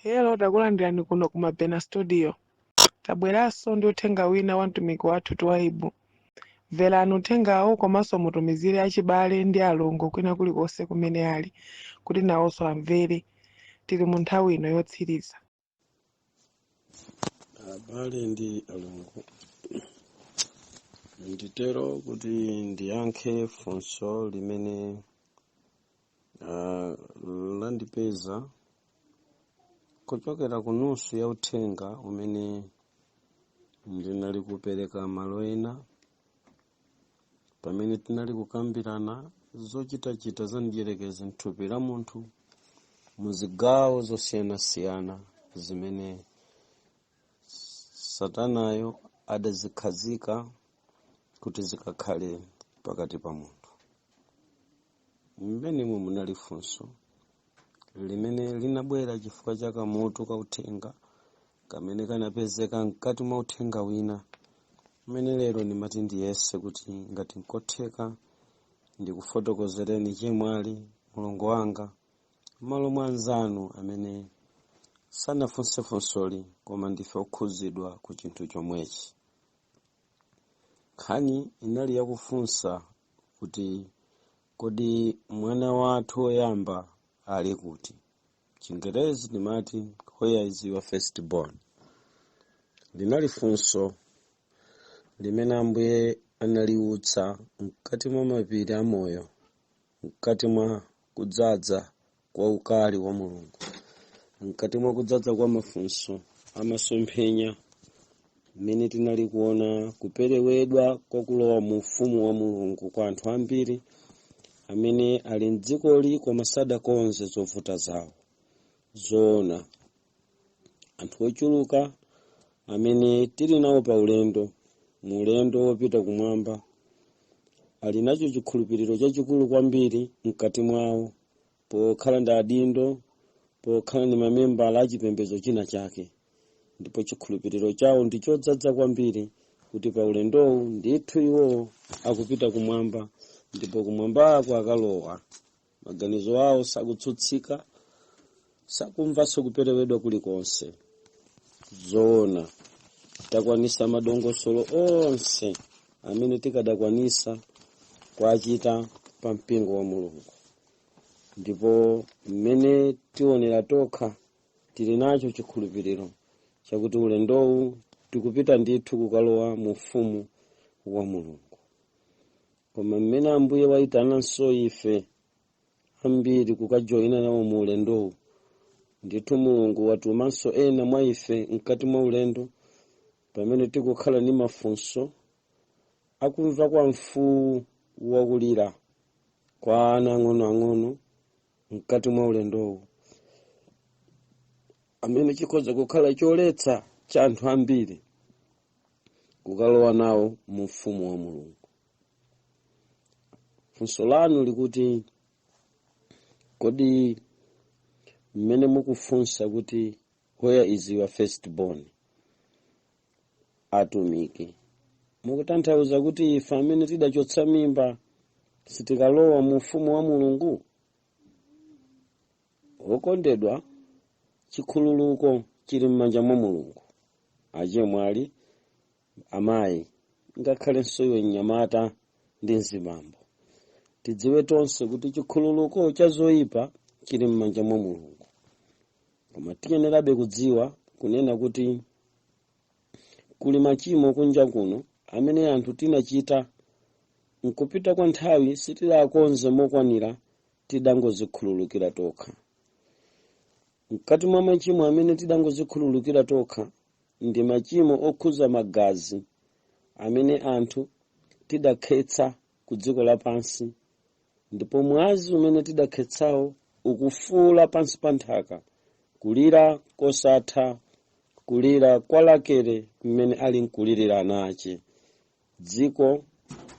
Hello, takulandirani kuno ku Mabena Studio. Tabweranso ndi uthenga wina wa mtumiki wathu Twaibu. Mverani uthengawo komanso mutumizire achibale ndi alongo kwina kulikonse kumene ali kuti nawonso amvere. Tili mu nthawi ino yotsiriza. Abale ndi alongo, nditero kuti ndiyankhe funso limene landipeza kuchokera ku nusu ya uthenga umene ndinali kupereka malo ena, pamene tinali kukambirana zochitachita za mdierekezi mthupi la munthu muzigawo zosiyanasiyana zimene Satanayo adazikhazika kuti zikakhale pakati pa munthu. Mmenemo munali funso limene linabwera chifukwa cha kamutu ka uthenga kamene kanapezeka mkati mwa uthenga wina, umene lero ndimati ndiyese kuti ngati nkotheka ndikufotokozereni chemwali, mulongo wanga, m'malo mwa anzanu amene sanafunse funsoli koma ndife okhuzidwa ku chinthu chomwechi. Nkhani inali yakufunsa kuti, kodi mwana wathu woyamba ali kuti? Chingerezi timati, "Where is your first born?" Linali funso limene Ambuye analiutsa mkati mwa mapiri amoyo, mkati mwa kudzaza kwa ukali wa Mulungu, mkati mwa kudzaza kwa mafunso amasomphenya, mmene tinali kuona kuperewedwa kwa kulowa mu ufumu wa Mulungu kwa anthu ambiri amene ali mdzikoli koma sadakonze zovuta zawo. Zoona, anthu ochuluka amene tili nawo pa ulendo, mu ulendo wopita kumwamba, ali nacho chikhulupiriro chachikulu kwambiri mkati mwawo pokhala ndi adindo, pokhala ndi mamembala achipembedzo china chake, ndipo chikhulupiriro chawo ndi chodzaza kwambiri kuti pa ulendowu ndithu iwo akupita kumwamba, ndipo kumwambako akalowa maganizo awo sakutsutsika, sakumvanso kuperewedwa kulikonse. Zoona, takwanisa madongosolo onse amene tikadakwanisa kuachita pa mpingo wa Mulungu, ndipo mmene tionera tokha tili nacho chikhulupiriro chakuti ulendowu tikupita ndithu kukalowa mu ufumu wa Mulungu. Koma mmene Ambuye wayitananso ife ambiri kukajoyina nawo mu ulendowu, ndithu Mulungu watumanso ena mwa ife mkati mwa ulendo, pamene tikukhala ndi mafunso akumva kwa mfuwu wakulira kwa ana ang'onoang'ono mkati mwa ulendowu, amene chikhoza kukhala choletsa cha anthu ambiri kukalowa nawo mu ufumu wa Mulungu. Funso lanu likuti, kodi mmene mukufunsa kuti, "Where is your first born?" atumiki mukutanthauza kuti ife amene tidachotsa mimba sitikalowa mu ufumu wa Mulungu? Wokondedwa, chikhululuko chili m'manja mwa Mulungu. Achemwali, amayi, ngakhalenso iwe mnyamata ndi mzibambo, tidziwe tonse kuti chikhululuko cha zoyipa chili m'manja mwa Mulungu. Koma tiyenerabe kudziwa kunena kuti kuli machimo kunja kuno amene anthu tinachita, nkupita kwa nthawi sitidakonze mokwanira, tidangozikhululukira tokha. Mkati mwa machimo amene tidangozikhululukira tokha ndi machimo okhuza magazi amene anthu tidakhetsa ku dziko lapansi, ndipo mwazi umene tidakhetsawo ukufuula pansi pa nthaka, kulira kosatha, kulira kwa Rakele mmene ali nkulirira ana ache. Dziko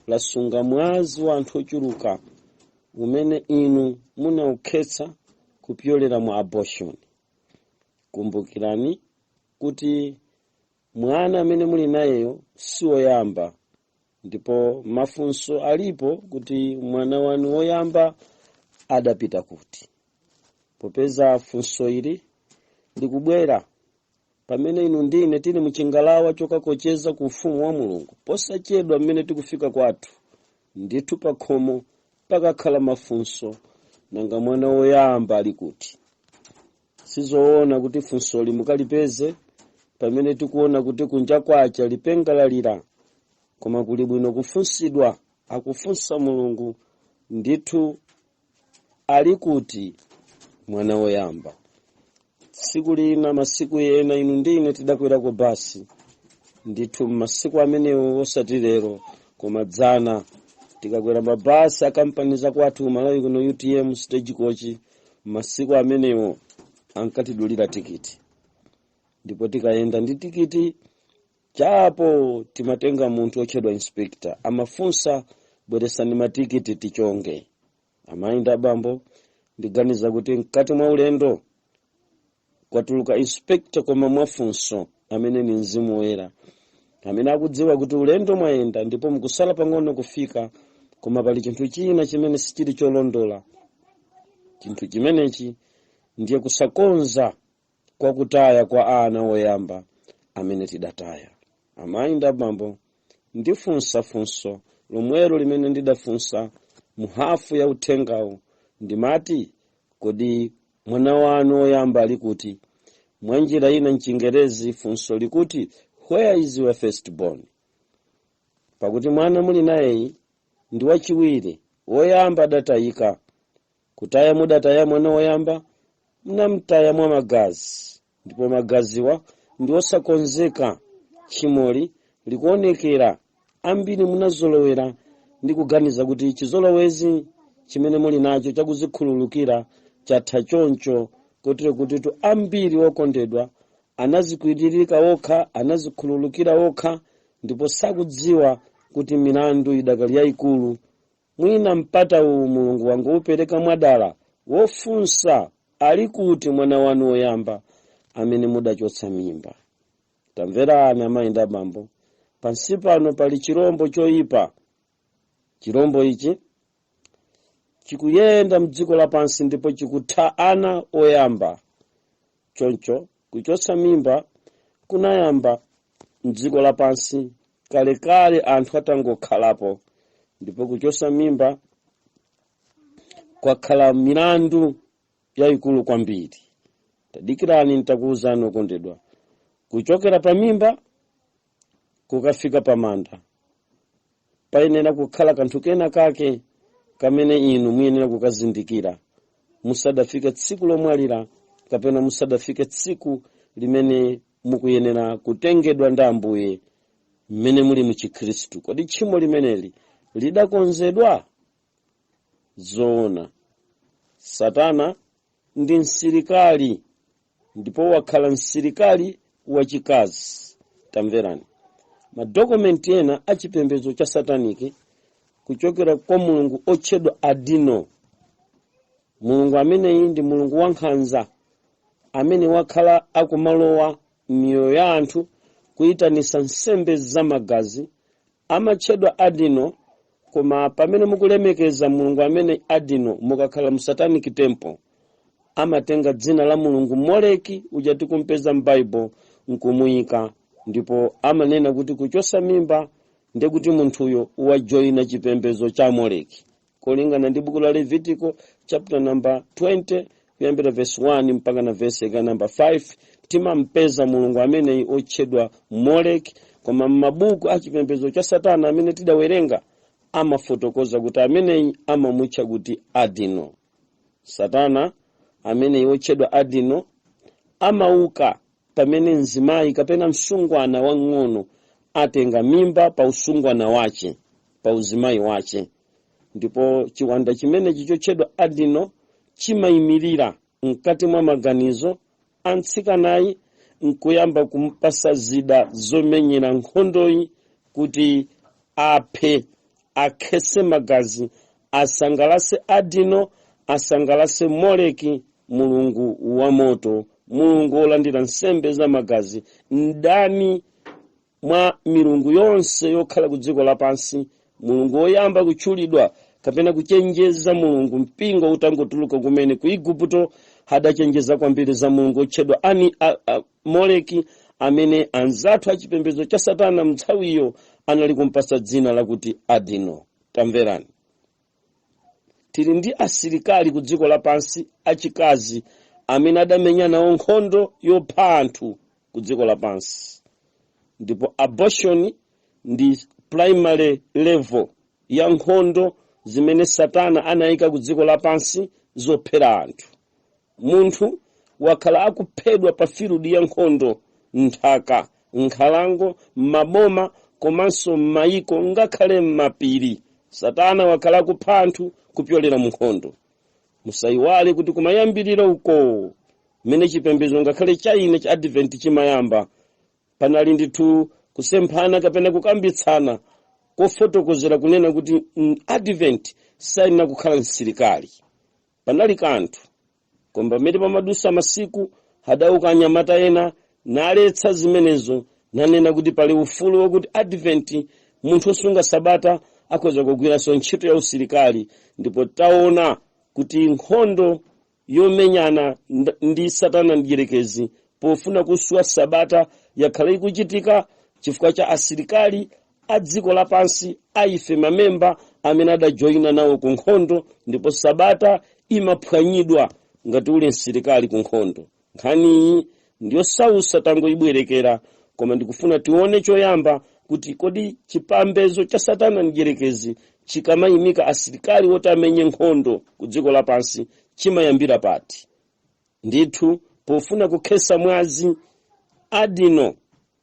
lasunga mwazi wa anthu ochuluka umene inu munawukhetsa kupyolera mu abortion. Kumbukirani kuti mwana amene muli nayeyo si woyamba, ndipo mafunso alipo kuti mwana wanu woyamba adapita kuti, popeza funso ili Likubwera pamene inu ndine tili muchingalawa chokakocheza ku ufumu wa Mulungu. Posachedwa mmene tikufika kwathu, ndithu pa khomo pakakhala mafunso: nanga mwana woyamba ali kuti? Sizoona kuti funsoli mukalipeze pamene tikuona kuti kunja kwacha, lipenga lalira, koma kuli bwino kufunsidwa. Akufunsa Mulungu ndithu, ali kuti mwana woyamba? Tsiku lina, masiku ena, inu ndine tidakwerako basi ndithu masiku amenewo, osati lero koma dzana. Tikakwera mabasi akampani zakwathu kumalawi kuno, UTM, Stage Coach, masiku amenewo ankatidulira tikiti, ndipo tikayenda ndi tikiti chapo timatenga munthu otchedwa inspector, amafunsa, "Bweresani matikiti tichonge." Amayi ndi abambo, ndiganiza kuti mkati mwa ulendo kwatuluka inspector, koma mwafunso, amene ni Mzimu Woyera, amene akudziwa kuti ulendo mwayenda ndipo mukusala pang'ono kufika, koma pali chinthu china chimene sichili cholondola. Chinthu chimenechi ndiye kusakonza kwakutaya kwa ana woyamba amene tidataya. Amayi ndi abambo, ndifunsa funso lomwelo limene ndidafunsa mu hafu ya uthengawo. Ndimati, kodi mwana wanu woyamba ali kuti? Mwa njira ina, mchingerezi funso likuti, "Where is your firstborn?" Pakuti mwana muli nayeyi ndi wachiwiri, woyamba adatayika. Kutaya mudataya mwana woyamba, munamtaya mwa magazi, ndipo magaziwa ndi osakonzeka. Tchimoli likuonekera. Ambiri munazolowera ndi kuganiza kuti chizolowezi chimene muli nacho chakuzikhululukira chatha choncho, kotero kutitu ambiri okondedwa anazikwiririka okha, anazikhululukira okha, ndipo sakudziwa kuti milandu idakali yayikulu. Mwina mpata uwu Mulungu wangoupereka mwadala wofunsa, ali kuti mwana wanu woyamba amene mudachotsa mimba? Tamverani, amayi ndi abambo, pansi pano pali chirombo choyipa. Chirombo ichi chikuyenda mdziko lapansi ndipo chikutha ana oyamba. Choncho kuchotsa mimba kunayamba mdziko lapansi kalekale anthu atangokhalapo, ndipo kuchotsa mimba kwakhala milandu yayikulu kwambiri. Tadikirani nitakuwuzani, okondedwa, kuchokera pa mimba kukafika pa manda payenera kukhala kanthu kena kake kamene inu muyenera kukazindikira musadafike tsiku lomwalira kapena musadafike tsiku limene mukuyenera kutengedwa ndi Ambuye mmene muli mu Chikhristu. Kodi tchimo limeneli lidakonzedwa zoona? Satana ndi msilikali, ndipo wakhala msilikali wachikazi. Tamverani, madokumenti ena achipembedzo cha sataniki kuchokera kwa mulungu otchedwa Adino. Mulungu ameneyi ndi mulungu wankhanza amene wakhala akumalowa m'miyoyo ya anthu kuyitanisa nsembe zamagazi. Amatchedwa Adino, koma pamene mukulemekeza mulungu amene Adino, mukakhala mu satanic temple, amatenga dzina la mulungu Moleki uja tikumpeza m'Baibo nkumuyika, ndipo amanena kuti kuchosa mimba ndekuti munthuyo wajoyina chipembedzo cha Moleki, kolingana ndi buku la Levitico chapter number 20 kuyambira verse 1 mpaka na verse yake number 5. Timampeza mulungu ameneyi otchedwa Moleki, koma m'mabuku a chipembedzo cha satana amene tidawerenga amafotokoza kuti ameneyi amamutcha kuti Adino. Satana ameneyi otchedwa Adino amauka pamene mzimayi kapena msungwana wang'ono atenga mimba pa usungwana wace, pa uzimayi wace, ndipo chiwanda chimenechi chotchedwa Adino chimayimirira mkati mwa maganizo a mtsikanayi nkuyamba kumpasa zida zomenyera nkhondoyi kuti aphe, akhese magazi, asangalase Adino, asangalase Moleki, mulungu wa moto, mulungu wolandira nsembe za magazi, mdani mwa milungu yonse yokhala ku dziko lapansi, mulungu woyamba kutchulidwa kapena kuchenjeza Mulungu mpingo utangotuluka kumene ku Igupto. Adachenjeza kwambiri za mulungu otchedwa ani Moleki, amene anzathu achipembedzo cha satana mnthawiyo anali kumpasa dzina lakuti Adino. Tamverani, tili ndi asilikali ku dziko lapansi achikazi amene adamenya nawo nkhondo yopha anthu ku dziko lapansi, ndipo abortion ndi primary level ya nkhondo zimene satana anayika ku dziko lapansi zophera anthu. Munthu wakhala akuphedwa pa field ya nkhondo, nthaka, nkhalango, maboma komanso m'mayiko, ngakhale m'mapiri. Satana wakhala akupha anthu kupyolera mu nkhondo. Musayiwale kuti kumayambirira uko, mmene chipembedzo ngakhale cha ine cha Advent chimayamba, panali ndithu kusemphana kapena kukambitsana kofotokozera kunena kuti Advent sayenera kukhala msilikali. Panali kanthu, koma pamene pamadusa masiku, adauka anyamata ena naletsa zimenezo, nanena kuti pali ufulu wakuti Advent, munthu osunga sabata, akhoza kugwiranso ntchito ya usilikali. Ndipo taona kuti nkhondo yomenyana ndi satana mdierekezi pofuna kuswa sabata yakhala ikuchitika chifukwa cha asilikali a dziko lapansi, aife mamemba amene adajoyina nawo ku nkhondo. Ndipo sabata imaphwanyidwa ngati uli msilikali ku nkhondo. Nkhaniyi ndiyosausa, tangoyibwerekera, koma ndikufuna tione choyamba kuti kodi chipembedzo cha satana mdierekezi chikamayimika asilikali woti amenye nkhondo ku dziko lapansi chimayambira pati? Ndithu, pofuna kukhesa mwazi, Adino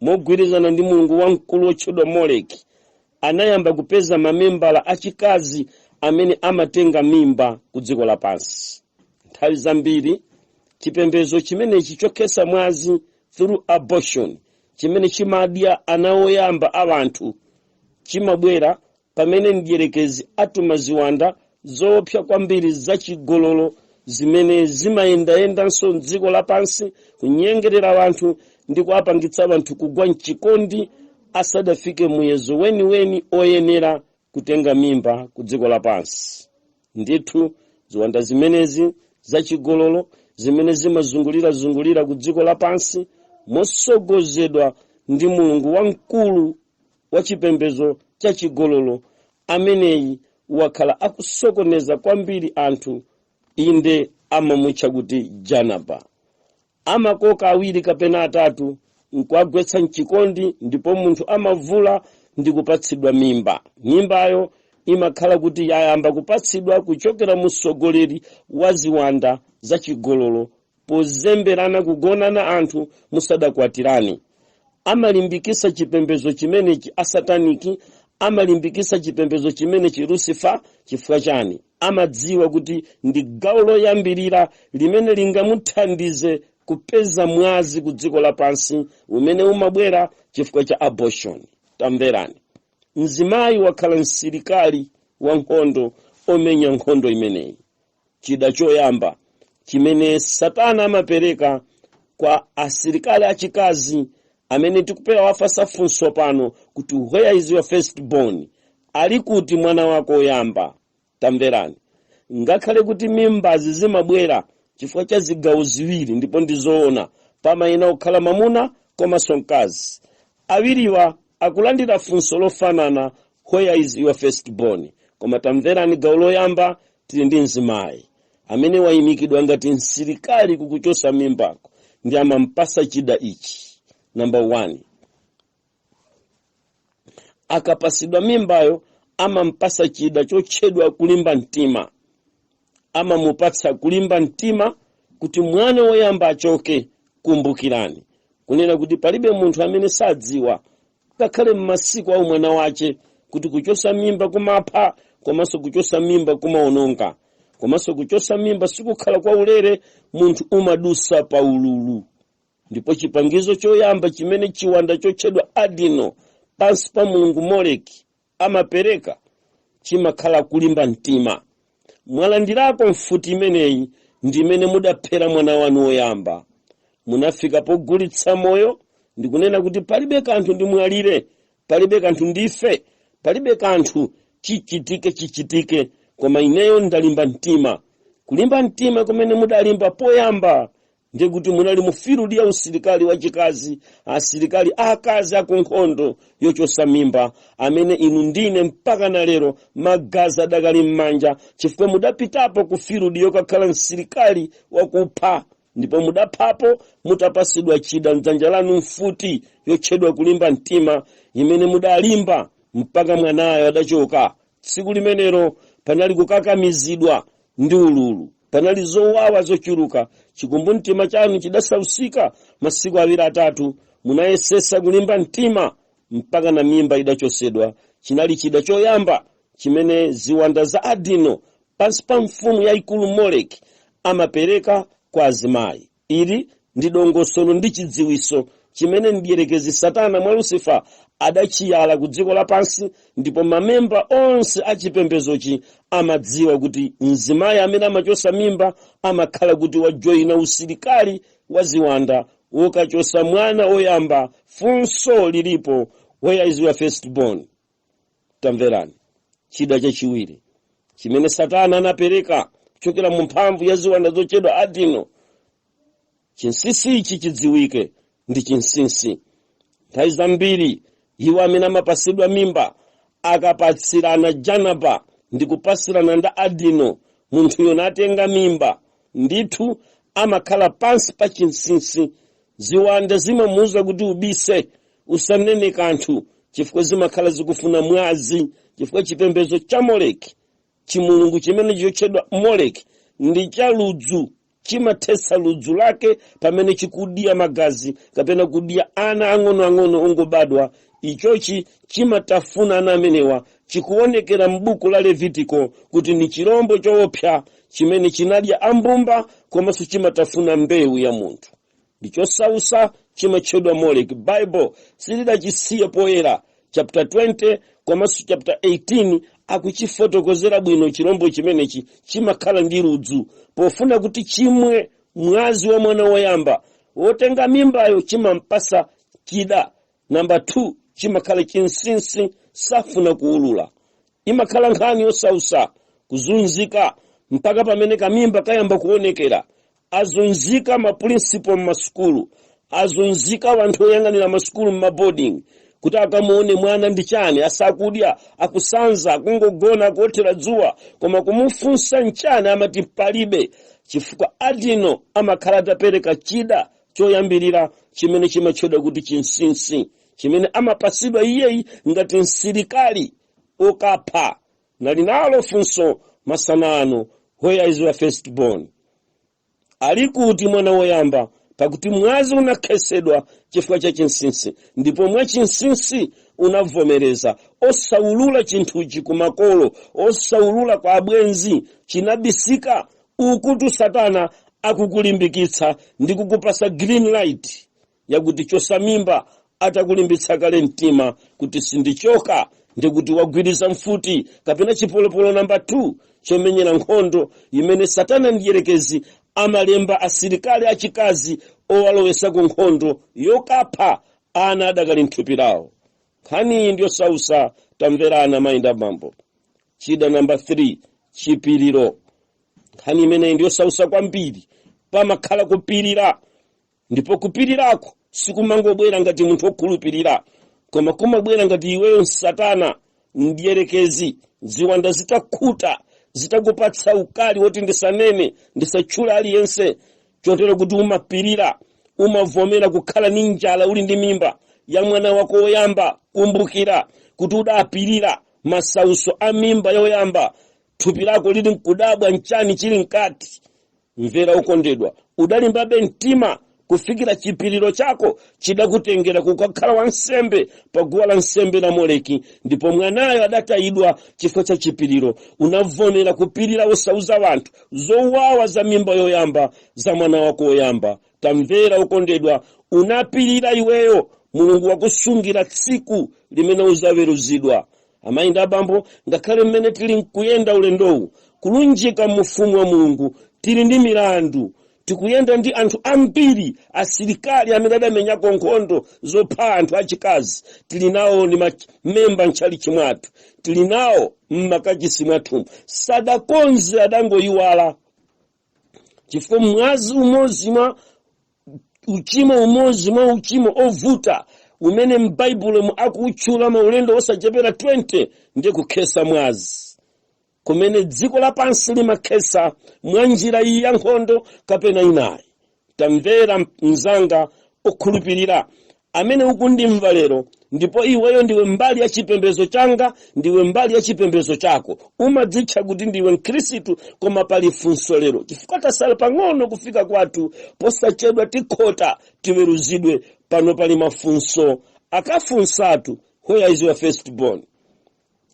mogwirizana ndi mulungu wamkulu wotchedwa Moleki anayamba kupeza mamembala achikazi amene amatenga mimba ku dziko lapansi. Nthawi zambiri chipembedzo chimenechi chokhesa mwazi through abortion, chimene chimadya ana oyamba a anthu, chimabwera pamene mdierekezi atuma ziwanda zoopsa kwambiri zachigololo zimene zimayendayendanso mdziko lapansi kunyengerera anthu ndi kuapangitsa anthu kugwa mchikondi asadafike muyezo weniweni oyenera kutenga mimba ku dziko lapansi. Ndithu, ziwanda zimenezi zachigololo zimene zimazungulirazungulira ku dziko lapansi mosogozedwa ndi mulungu wamkulu wa chipembedzo cha chigololo ameneyi wakhala akusokoneza kwambiri anthu, inde amamutcha kuti Janaba. Amakoka awiri kapena atatu nkuagwetsa mchikondi, ndipo munthu amavula ndi kupatsidwa mimba. Mimbayo imakhala kuti yayamba kupatsidwa kuchokera mu mtsogoleri wa ziwanda zachigololo pozemberana kugonana anthu musadakwatirane. Amalimbikisa chipembedzo chimenechi asataniki, amalimbikisa chipembedzo chimenechi Lucifer. Chifukwa chani? Amadziwa kuti ndi gawo loyambirira limene lingamuthandize kupeza mwazi ku dziko lapansi umene umabwera chifukwa cha abortion. Tamverani, mzimayi wakhala msilikali wa nkhondo omenya nkhondo imeneyi. Chida choyamba chimene satana amapereka kwa asilikali achikazi amene tikupewa wafasa funso pano kuti, "Where is your first born?" Ali kuti mwana wako woyamba? Tamverani, ngakhale kuti mimbazi zimabwera chifukwa cha zigawo ziwiri, ndipo ndizoona pamayena kukhala mamuna komanso mkazi, awiriwa akulandira funso lofanana, "Where is your first born?" Koma tamverani, gawo loyamba tili ndi mzimayi amene wayimikidwa ngati msilikali kukuchosa mimbako, ndi amampasa chida ichi. Number 1, akapasidwa mimbayo amampasa chida chotchedwa kulimba mtima. Amamupatsa kulimba mtima kuti mwana woyamba achoke. Kumbukirani kunena kuti palibe munthu amene sadziwa, ngakhale m'masiku a umwana wace, kuti kuchosa mimba kumapha, komanso kuchosa mimba kumaononga, komanso kuchosa mimba sikukhala kwa ulere. Munthu umadusa pa ululu. Ndipo chipangizo choyamba chimene chiwanda chotchedwa Adino pansi pa mulungu Moleki amapereka chimakhala kulimba mtima. Mwalandirako mfuti imeneyi ndi imene mudaphera mwana wanu woyamba. Munafika pogulitsa moyo ndikunena kuti palibe kanthu ndimwalire, palibe kanthu ndife, palibe kanthu chichitike chichitike, koma ineyo ndalimba mtima. Kulimba mtima kumene mudalimba poyamba, ndiye kuti munali mu field ya usilikali wachikazi, asilikali akazi akunkhondo yochosa mimba, amene inu ndine mpaka na lero magazi adakali m'manja, chifukwa mudapitapo ku field yokakhala msilikali wakupha, ndipo mudaphapo mutapasidwa chida mdzanja lanu, mfuti yotchedwa kulimba mtima, imene mudalimba mpaka mwanayo adachoka. Tsiku limenelo panali kukakamizidwa ndi ululu, panali zowawa zochuluka. Chikumbumtima chanu chidasausika masiku 2 3. Munayesesa kulimba mtima mpaka na mimba idachosedwa. Chinali chida choyamba chimene ziwanda za adino pansi pa mfumu yayikulu Moleki amapereka kwa azimayi. Ili ndi dongosolo ndi chidziwiso chimene mdierekezi Satana mwa Lucifer adachiyala ku dziko lapansi, ndipo mamemba onse achipembezochi amadziwa kuti mzimayi amene amachosa mimba amakhala kuti wajoyina usilikali wa ziwanda wokachosa mwana woyamba. Funso lilipo: where is your first born? Tamverani, chida chachiwiri chimene Satana anapereka kuchokera mu mphamvu ya ziwanda zotchedwa adino, chinsinsi ichi chidziwike, ndi chinsinsi. Nthawi zambiri iwo amene amapasidwa mimba akapatsirana janaba ndi kupasirana nda adino, munthuyo natenga mimba, ndithu amakhala pansi pa chinsinsi. Ziwanda zimamuwuza kuti ubise, usanene kanthu, chifukwa zimakhala zikufuna mwazi, chifukwa chipembedzo cha Moleki, chimulungu chimene chotchedwa Moleki, ndi cha ludzu. Chimathetsa ludzu lake pamene chikudiya magazi kapena kudiya ana ang'onoang'ono ongobadwa. Ichochi chimatafuna ana amenewa. Chikuonekera m'buku la Levitiko kuti ni chirombo choopsa chimene chinadya ambumba, komanso chimatafuna mbewu ya munthu. Ndi chosausa, chimatchedwa Moleki. Bible silidachisiye poyera. Chapter 20 komanso chapter 18 akuchifotokozera bwino. Chirombo chimenechi chimakhala ndi ludzu pofuna kuti chimwe mwazi wa mwana woyamba. Wotenga mimbayo chimampasa chida namba 2, chimakhala chinsinsi, safuna kuulula. Imakhala nkhani yosausa, kuzunzika mpaka pamene kamimba kayamba kuonekera. Azunzika maprincipal mmasukulu, azunzika wanthu oyang'anira masukulu mmaboarding kuti akamuone mwana ndi chani, asakudya, akusanza, akungogona, akuothera dzuwa, koma kumufunsa nchani amati palibe, chifukwa adino amakhala atapereka chida choyambirira chimene chimatchedwa kuti chinsinsi, chimene amapasidwa iyeyi ngati msilikali okapha. Nali nalo funso masana ano: where is your first born? Ali kuti mwana woyamba? Pakuti mwazi unakhesedwa chifukwa cha chinsinsi, ndipo mwa chinsinsi unavomereza osaulula chinthuchi kumakolo, osaulula kwa abwenzi, chinabisika. Ukutu Satana akukulimbikitsa ndi kukupasa green light yakuti chosa mimba. Atakulimbitsa kale mtima kuti sindichoka, ndikuti wagwiriza mfuti kapena chipolopolo namba 2 chomenyera nkhondo imene Satana ndiyerekezi amalemba asilikali achikazi owalowesa ku nkhondo yokapha ana adakali mthupi lawo. Nkhani iyi ndiyosausa. Tamverana, mayi ndi abambo. Chida namba 3, chipiriro. Nkhani imeneyi ndiyosausa kwambiri. Pamakhala kupirira, ndipo kupirirako sikumangobwera ngati munthu wokhulupirira, koma kumabwera ngati iweyo Satana mdierekezi, ziwanda zitakhuta, zitakupatsa ukali woti ndisanene, ndisatchule aliyense, chotero kuti umapirira, umavomera kukhala ni njala uli ndi mimba ya mwana wako woyamba. Kumbukira kuti udapirira masauso a mimba yoyamba, thupi lako lili nkudabwa nchani chili mkati. Mvera ukondedwa, udalimbabe mtima kufikira chipiriro chako chidakutengera kukakhala wansembe pa guwa la nsembe la Moleki, ndipo mwanayo adatayidwa chifukwa cha chipiriro. Unavomera kupirira osauza wanthu zowawa za mimba yoyamba za mwana wako woyamba. Tamvera ukondedwa, unapirira iweyo, Mulungu wakusungira tsiku limene uzaweruzidwa. Amayi ndi abambo, ngakhale mmene tili nkuyenda ulendowu kulunjika mu ufumu wa Mulungu, tili ndi milandu. Tikuyenda ndi anthu ambiri, asilikali amene adamenyako nkhondo zopha anthu achikazi. Tili nawo ndi mamemba mtchalichi mwathu, tili nawo mmakachisi mwathu, sadakonze, adangoyiwala. Chifukwa mwazi umodzi mwa uchimo, umodzi mwa uchimo ovuta umene m'Baibulo akutchula maulendo osachepera 20, ndiye kukhesa mwazi, kumene dziko lapansi limakhesa mwa njira iyi ya nkhondo kapena inayi. Tamvera mzanga okhulupirira amene ukundimva lero, ndipo iweyo ndiwe mbali ya chipembedzo changa, ndiwe mbali ya chipembedzo chako, umadzitcha kuti ndiwe Mkhristu, koma pali funso lero, chifukwa tasala pang'ono kufika kwathu, posachedwa tikhota tiweruzidwe. Pano pali mafunso akafunsatu: "Where is your first born?"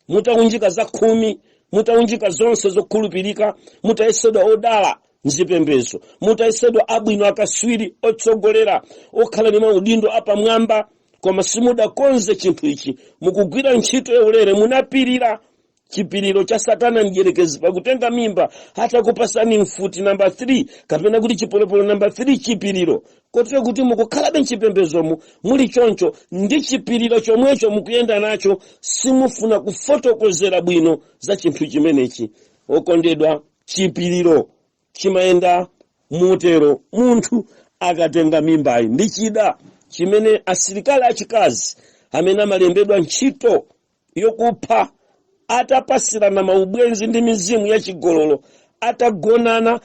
Mutaunjika za 10, mutaunjika zonse zokhulupirika, mutayesedwa odala mzipembedzo, mutayesedwa abwino, akaswiri, otsogolera, okhala ndi maudindo apamwamba, koma simudakonze chinthu ichi. Mukugwira ntchito yaulere, munapirira chipiriro cha Satana mdierekezi pakutenga mimba, atakupasani mfuti namba 3 kapena kuti chipolopolo namba 3, chipiriro, kotero kuti mukukhalabe mchipembezomu muli choncho ndi chipiriro chomwecho mukuyenda nacho. Simufuna kufotokozera bwino za chinthu chimenechi. Okondedwa, chipiriro chimayenda motero. Munthu akatenga mimbayi, ndi chida chimene asilikali achikazi amene amalembedwa ntchito yokupha, atapasirana maubwenzi ndi mizimu yachigololo, atagonana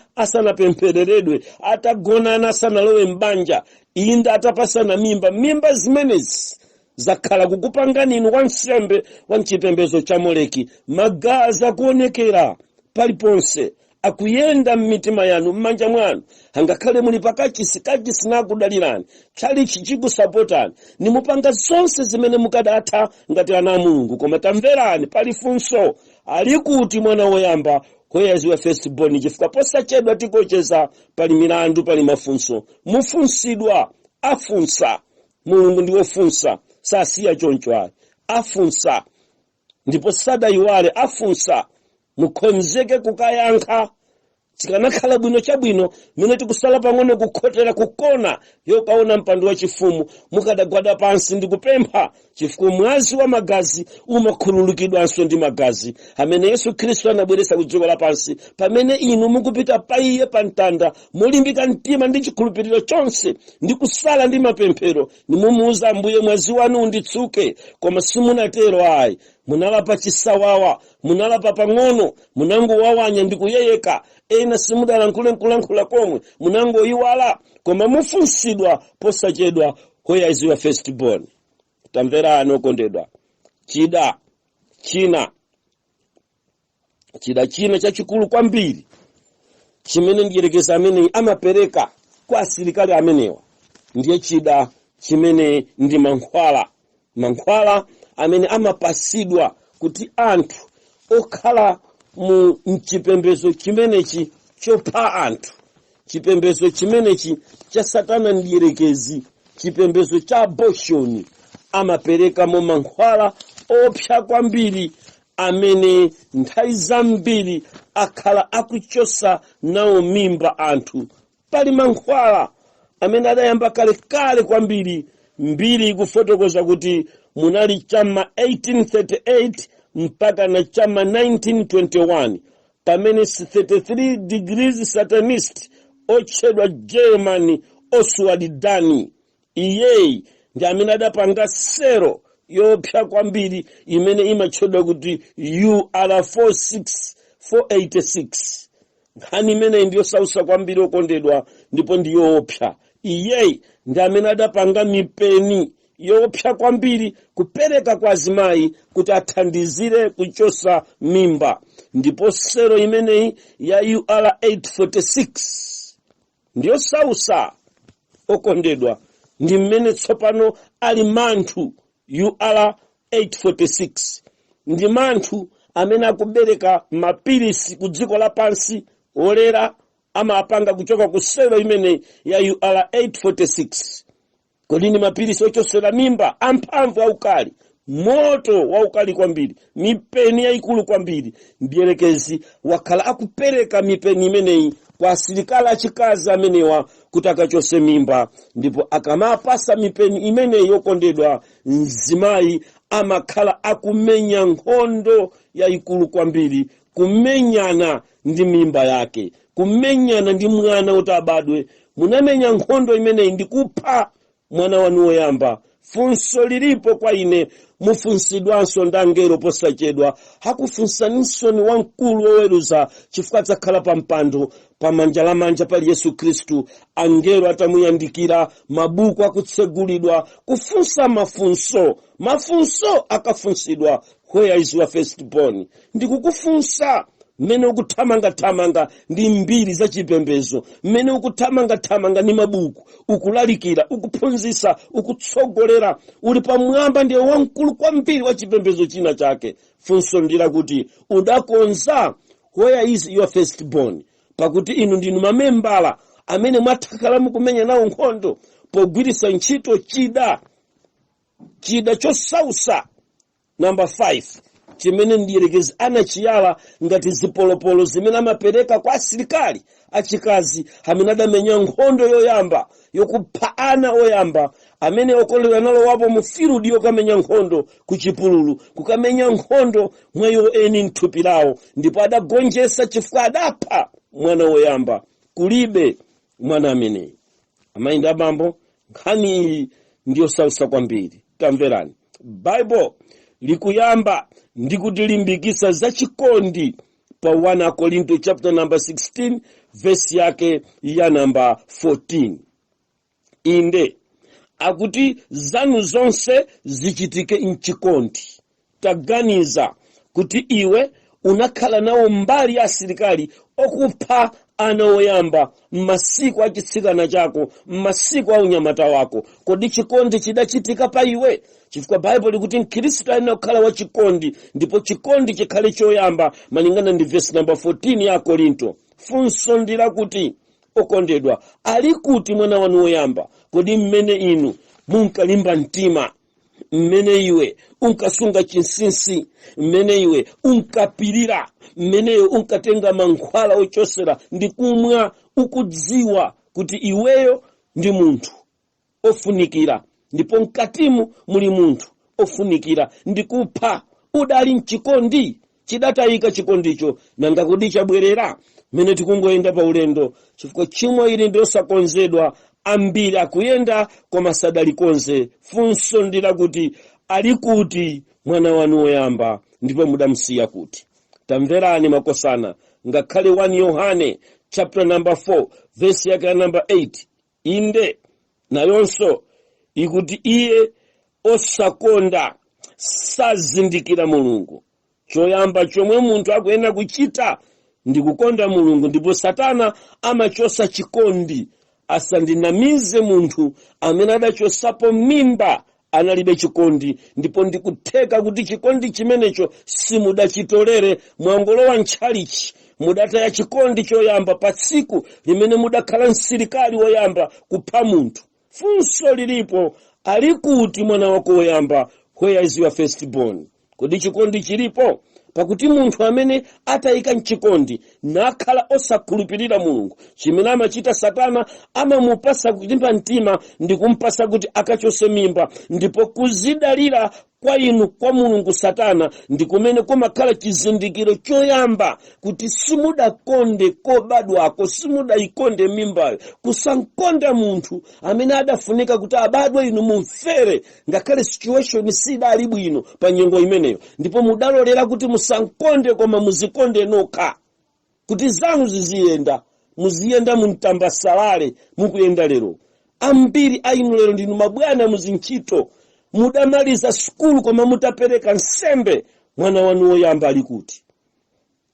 asanapemphereredwe, atagonana asanalowe m'banja, inde, atapasana mimba, mimba zimenezi zakhala kukupangani inu wansembe wa mchipembedzo cha Moleki. Magazi akuonekera paliponse, akuyenda m'mitima yanu, m'manja mwanu. Angakhale muli pakachisi, kachisi nakudalirani, tchalichi chikusapotani, nimupanga zonse zimene mukadatha ngati ana a Mulungu. Koma tamverani, pali funso: ali kuti mwana woyamba? Where is your first born? Chifukwa posachedwa tikocheza, pali milandu, pali mafunso, mufunsidwa. Afunsa Mulungu, ndi wofunsa, sasiya choncho ayi. Afunsa ndipo sadayiwale, afunsa. Mukonzeke kukayankha. Chikanakhala bwino chabwino, mene tikusala pang'ono kukhotera kukona yokaona mpando wachifumu, mukadagwada pansi ndi kupempha, chifukwa mwazi wa magazi umakhululukidwanso ndi magazi amene Yesu Khristu anabweretsa ku dziko lapansi. Pamene inu mukupita pa iye pa mtanda molimbika mtima ndi chikhulupiriro chonse ndi kusala ndi mapemphero, nimumuuza Ambuye, "Mwazi wanu unditsuke," koma simunatero ayi. Munalapa chisawawa, munalapa pang'ono, munangowawanya ndi kuyeyeka. Ena simudalankhule nkulankhula komwe, munangoyiwala. Koma mufunsidwa posachedwa: "Where is your first born?" Tamverani okondedwa, chida china, chida china chachikulu kwambiri chimene ndiyerekeza amene amapereka kwa asilikali amenewa, ndiye chida chimene ndi mankhwala, mankhwala amene amapasidwa kuti anthu okhala mu mchipembedzo chimenechi chopha anthu, chipembedzo chimenechi cha Satana ndiyerekezi, chipembedzo cha abortion, amaperekamo mankhwala opsa kwambiri amene nthawi zambiri akhala akuchosa nawo mimba anthu. Pali mankhwala amene adayamba kalekale kwambiri. Mbiri ikufotokoza kuti munali chama 1838 mpaka na chama 1921, pamene 33 degrees satanist otchedwa German Oswald Dani, iyeyi ndi amene adapanga sero yopsa kwambiri imene imatchedwa kuti UR 46486. Nkhani imeneyi ndiyosausa kwambiri okondedwa, ndipo ndiyoopsa. Iyeyi ndi amene adapanga mipeni yopsa kwambiri kupereka kwa azimayi kuti athandizire kuchosa mimba. Ndipo sero imeneyi ya UR 846 ndiyosausa okondedwa. Ndi mmene tsopano ali manthu. UR 846 ndi manthu amene akubereka mapilisi ku dziko lapansi olera, amapanga kuchoka ku selo imene ya UR 846. Kodi ni mapilisi ochosera mimba amphamvu, aukali, moto waukali kwambiri, mipeni yayikulu kwambiri. Mdierekezi wakhala akupereka mipeni imeneyi kwa asilikali achikazi amenewa kuti akachose mimba. Ndipo akamapasa mipeni imeneyi yokondedwa, mzimayi amakhala akumenya nkhondo yayikulu kwambiri. Kumenyana ndi mimba yake, kumenyana ndi mwana kuti abadwe. Munamenya nkhondo imeneyi ndi kupha mwana wanu woyamba. Funso lilipo kwa ine, mufunsidwanso ndi angelo posachedwa. Akufunsaninso ni wamkulu woweruza, chifukwa adzakhala pa mpando pamanja lamanja pali Yesu Khristu, angelo atamuyandikira, mabuku akutsegulidwa, kufunsa mafunso. Mafunso akafunsidwa, "Where is your first born?" Ndikukufunsa, mmene ukuthamangathamanga ndi mbiri za chipembezo, mmene ukuthamangathamanga ndi mabuku, ukulalikira, ukuphunzitsa, ukutsogolera, uli pamwamba, ndiye wamkulu kwambiri wa chipembezo china chake, funso ndilakuti udakonza? Where is your first born? Pakuti inu ndinu mamembala amene mwathakhala mukumenya nawo nkhondo pogwiritsa ntchito chida chosausa namba 5 chimene mdierekezi anachiyala ngati zipolopolo zimene amapereka kwa asilikali achikazi amene adamenya nkhondo yoyamba yokupha ana oyamba, amene okolera nalowapo mu field yokamenya nkhondo ku chipululu, kukamenya nkhondo mwa iwo eni mthupi lawo, ndipo adagonjetsa chifukwa adapha mwana woyamba. Kulibe mwana ameneyi. Amayi ndi abambo, nkhani iyi ndiyosausa kwambiri. Tamverani, Bible likuyamba ndi kutilimbikitsa zachikondi pa 1 Korinto chapter number 16, verse yake ya namba 14. Inde, akuti zanu zonse zichitike mchikondi. Taganiza kuti iwe unakhala nawo mbali ya asilikali okupha ana oyamba m'masiku achitsikana chako, m'masiku a unyamata wako. Kodi chikondi chidachitika pa iwe? Chifukwa Baibulo likuti Mkhristu ayenera kukhala wachikondi, ndipo chikondi chikhale choyamba, malingana ndi vesi namba 14 ya Korinto. Funso ndi lakuti, okondedwa, ali kuti mwana wanu woyamba? Kodi mmene inu munkalimba mtima, mmene iwe unkasunga chinsinsi, mmene iwe unkapirira, mmene iwe unkatenga mankhwala ochosera ndi kumwa, ukudziwa kuti iweyo ndi munthu ofunikira ndipo mkatimu muli munthu ofunikira, ndikupha, udali mchikondi? Chidatayika chikondicho? Nanga kodi chabwerera mmene tikungoyenda pa ulendo? Chifukwa tchimo ili ndilosakonzedwa. Ambiri akuyenda koma sadalikonze. Funso ndi lakuti, ali kuti mwana wanu woyamba, ndipo mudamusiya kuti? Tamverani makosana, ngakhale 1 Yohane chapter number 4, verse yake ya number 8, inde, nayonso ikuti iye osakonda sazindikira Mulungu. Choyamba chomwe munthu akuyenera kuchita ndi kukonda Mulungu, ndipo Satana amachosa chikondi. Asandinamize munthu amene adachosapo mimba analibe chikondi, ndipo ndikutheka kuti chikondi chimenecho simudachitolere. Mwangolowa ntchalichi, mudataya chikondi choyamba pa tsiku limene mudakhala msilikali woyamba kupha munthu. Funso lilipo, ali kuti mwana wako woyamba? Where is your first born? Kodi chikondi chilipo? Pakuti munthu amene atayika mchikondi nakhala osakhulupirira Mulungu, chimene amachita Satana, amamupasa kulimba mtima ndi kumpasa kuti akachose mimba, ndipo kuzidalira kwa inu kwa Mulungu Satana ndi kumene kumakhala chizindikiro choyamba kuti simudakonde kobadwako, simudayikonde mimbayo. Kusankonda munthu amene adafunika kuti abadwe inu mumfere, ngakhale situation sidali bwino pa nyengo imeneyo, ndipo mudalolera kuti musankonde koma muzikonde nokha kuti zanu ziziyenda, muziyenda mumtambasalale mukuyenda lero. Ambiri a inu lero ndinu mabwana muzintchito, mudamaliza sukulu koma mutapereka nsembe. Mwana wanu woyamba ali kuti?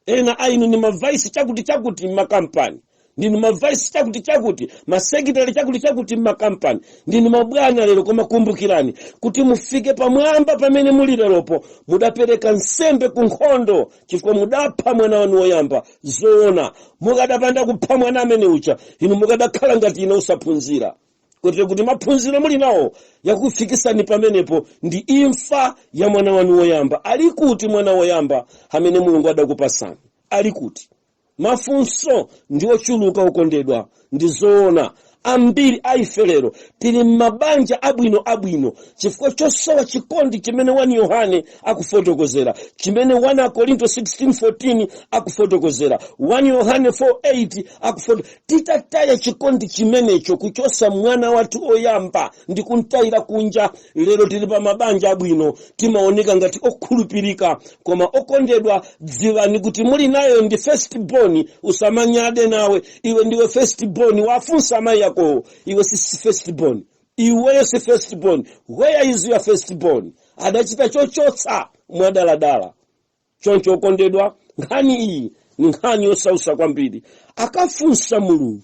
Ena a inu ni ma vice chakuti chakuti m'makampani, ndinu ma vice chakuti chakuti, ma secretary chakuti chakuti m'makampani, ndinu mabwana lero, koma kumbukirani kuti mufike pamwamba pamene muli leropo, mudapereka nsembe ku nkhondo chifukwa mudapha mwana wanu woyamba. Zoona, mukadapanda kupha mwana amene ucha, inu mukadakhala ngati ine usaphunzira, kotero kuti maphunziro muli nawo yakufikisani pamenepo ndi imfa ya mwana wanu woyamba. Ali kuti mwana woyamba amene Mulungu adakupasani? Ali kuti? Mafunso ndi ochuluka, okondedwa. Ndi zoona, Ambiri aife lero tili m'mabanja abwino abwino chifukwa chosowa chikondi chimene 1 Yohane akufotokozera, chimene 1 Korinto 16:14 akufotokozera, 1 Yohane 4:8 akufoto. Titataya chikondi chimenecho, kuchosa mwana wathu oyamba ndi kuntayira kunja, lero tili pa mabanja abwino, timaoneka ngati okhulupirika. Koma okondedwa, dziwani kuti muli nayo ndi first born. Usamanyade nawe, iwe ndiwe first born. Wafunsa amayi akowo, iwe si first born, iweyo si first born. Where is your first born? Adachita chochotsa mwadaladala. Choncho okondedwa, nkhani iyi ni nkhani yosausa kwambiri. Akafunsa Mulungu,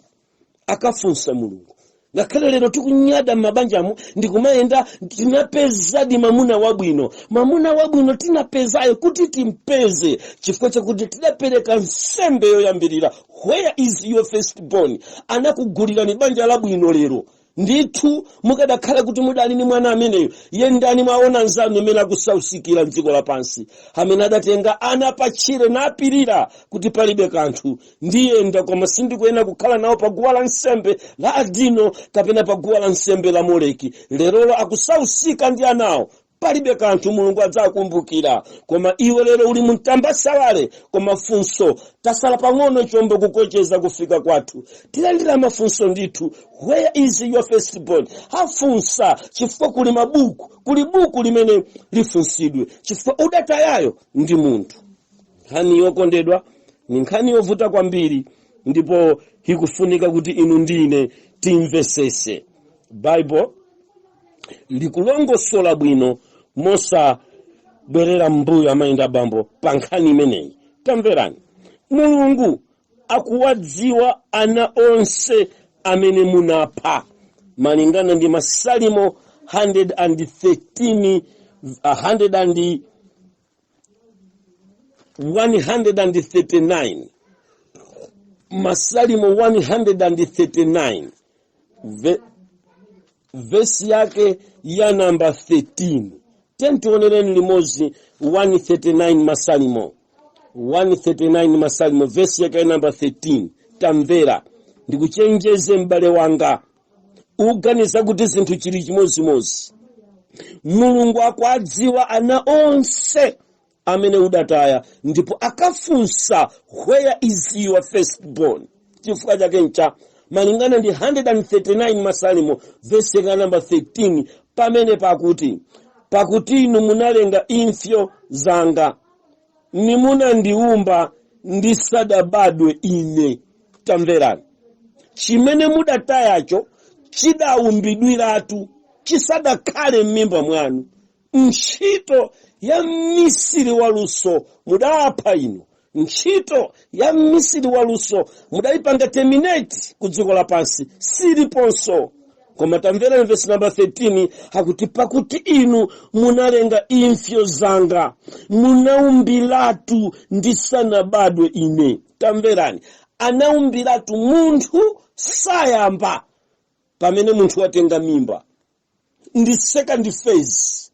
akafunsa Mulungu. Ngakhale lero tikunyada m'mabanjamo ndikumayenda, tinapezadi mamuna wabwino. Mamuna wabwino tinapezayo kuti timpeze chifukwa chakuti tidapereka nsembe yoyambirira. Where is your first born? Anakugulirani banja labwino lero ndithu. Mukadakhala kuti mudali ni mwana ameneyo, yendani mwaona nzanu amene akusausikira mdziko lapansi, amene adatenga ana pachire napirira kuti palibe kanthu, ndiyenda koma sindikuyena kukhala nawo pa guwa la nsembe la Adino kapena pa guwa la nsembe la Moleki. Lerolo akusausika ndi anawo, palibe kanthu, Mulungu adzakumbukira. Koma iwe lero uli mtambasalale. Koma funso, tasala pang'ono chombo kukocheza kufika kwathu, tilandira mafunso ndithu. Where is your first born? Afunsa chifukwa kuli mabuku, kuli buku limene lifunsidwe chifukwa udatayayo ndi munthu. Nkhani yokondedwa ni nkhani yovuta kwambiri, ndipo ikufunika kuti inu ndine timvesese. Bible likulongosola bwino mosabwerera mbuyo, amayenda bambo, pa nkhani imeneyi. Tamverani, Mulungu akuwadziwa ana onse amene munapha, malingana ndi Masalimo 113, 100 and 139, Masalimo 139 vesi yake ya namba 13. Tentionereni limodzi 139, Masalimo 139, Masalimo vesi yake ya namba 13. Tamvera, ndikuchenjeze m'bale wanga, uganiza kuti zinthu chili chimozimozi. Mulungu akuadziwa ana onse amene udataya, ndipo akafunsa, "Where is your firstborn?" Chifukwa chake ncha malingana ndi 139 Masalimo vesi yake namba 13, pamene pakuti, "Pakuti inu munalenga impsyo zanga, nimunandiumba ndisadabadwe ine." Tamverani, chimene mudatayacho chidaumbidwiratu chisadakhale m'mimba mwanu. Ntchito ya mmisiri waluso mudapha inu, ntchito ya mmisiri waluso mudayipanga terminate ku dziko lapansi, siliponso. Koma tamverani vesi namba 13, akuti, "Pakuti inu munalenga impsyo zanga, munaumbiratu ndisanabadwe ine." Tamverani, anaumbiratu. Munthu sayamba pamene munthu watenga mimba, ndi second phase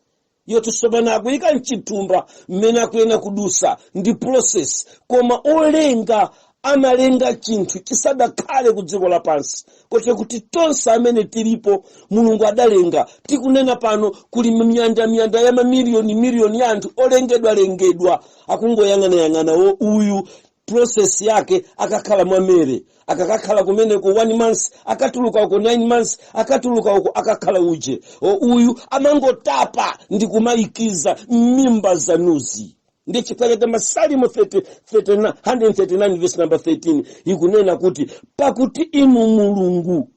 yoti tsopano akuyika mchithumba mmene akuyena kudusa ndi process. Koma olenga amalenga chinthu chisadakhale ku dziko lapansi, kote kuti tonse amene tilipo Mulungu adalenga. Tikunena pano kuli miyanda miyanda ya mamiliyoni miliyoni ya anthu olengedwa-lengedwa, akungoyang'anayang'ana wo uyu process yake akakhala mwamere, akakakhala kumeneko 1 month, akatuluka uko 9 months, akatuluka uko akakhala uje. O, uyu amangotapa ndi kumayikiza m'mimba zanuzi. Ndi chifukwa chake Masalimo 30, 39, 139 verse number 13 ikunena kuti, "Pakuti inu Mulungu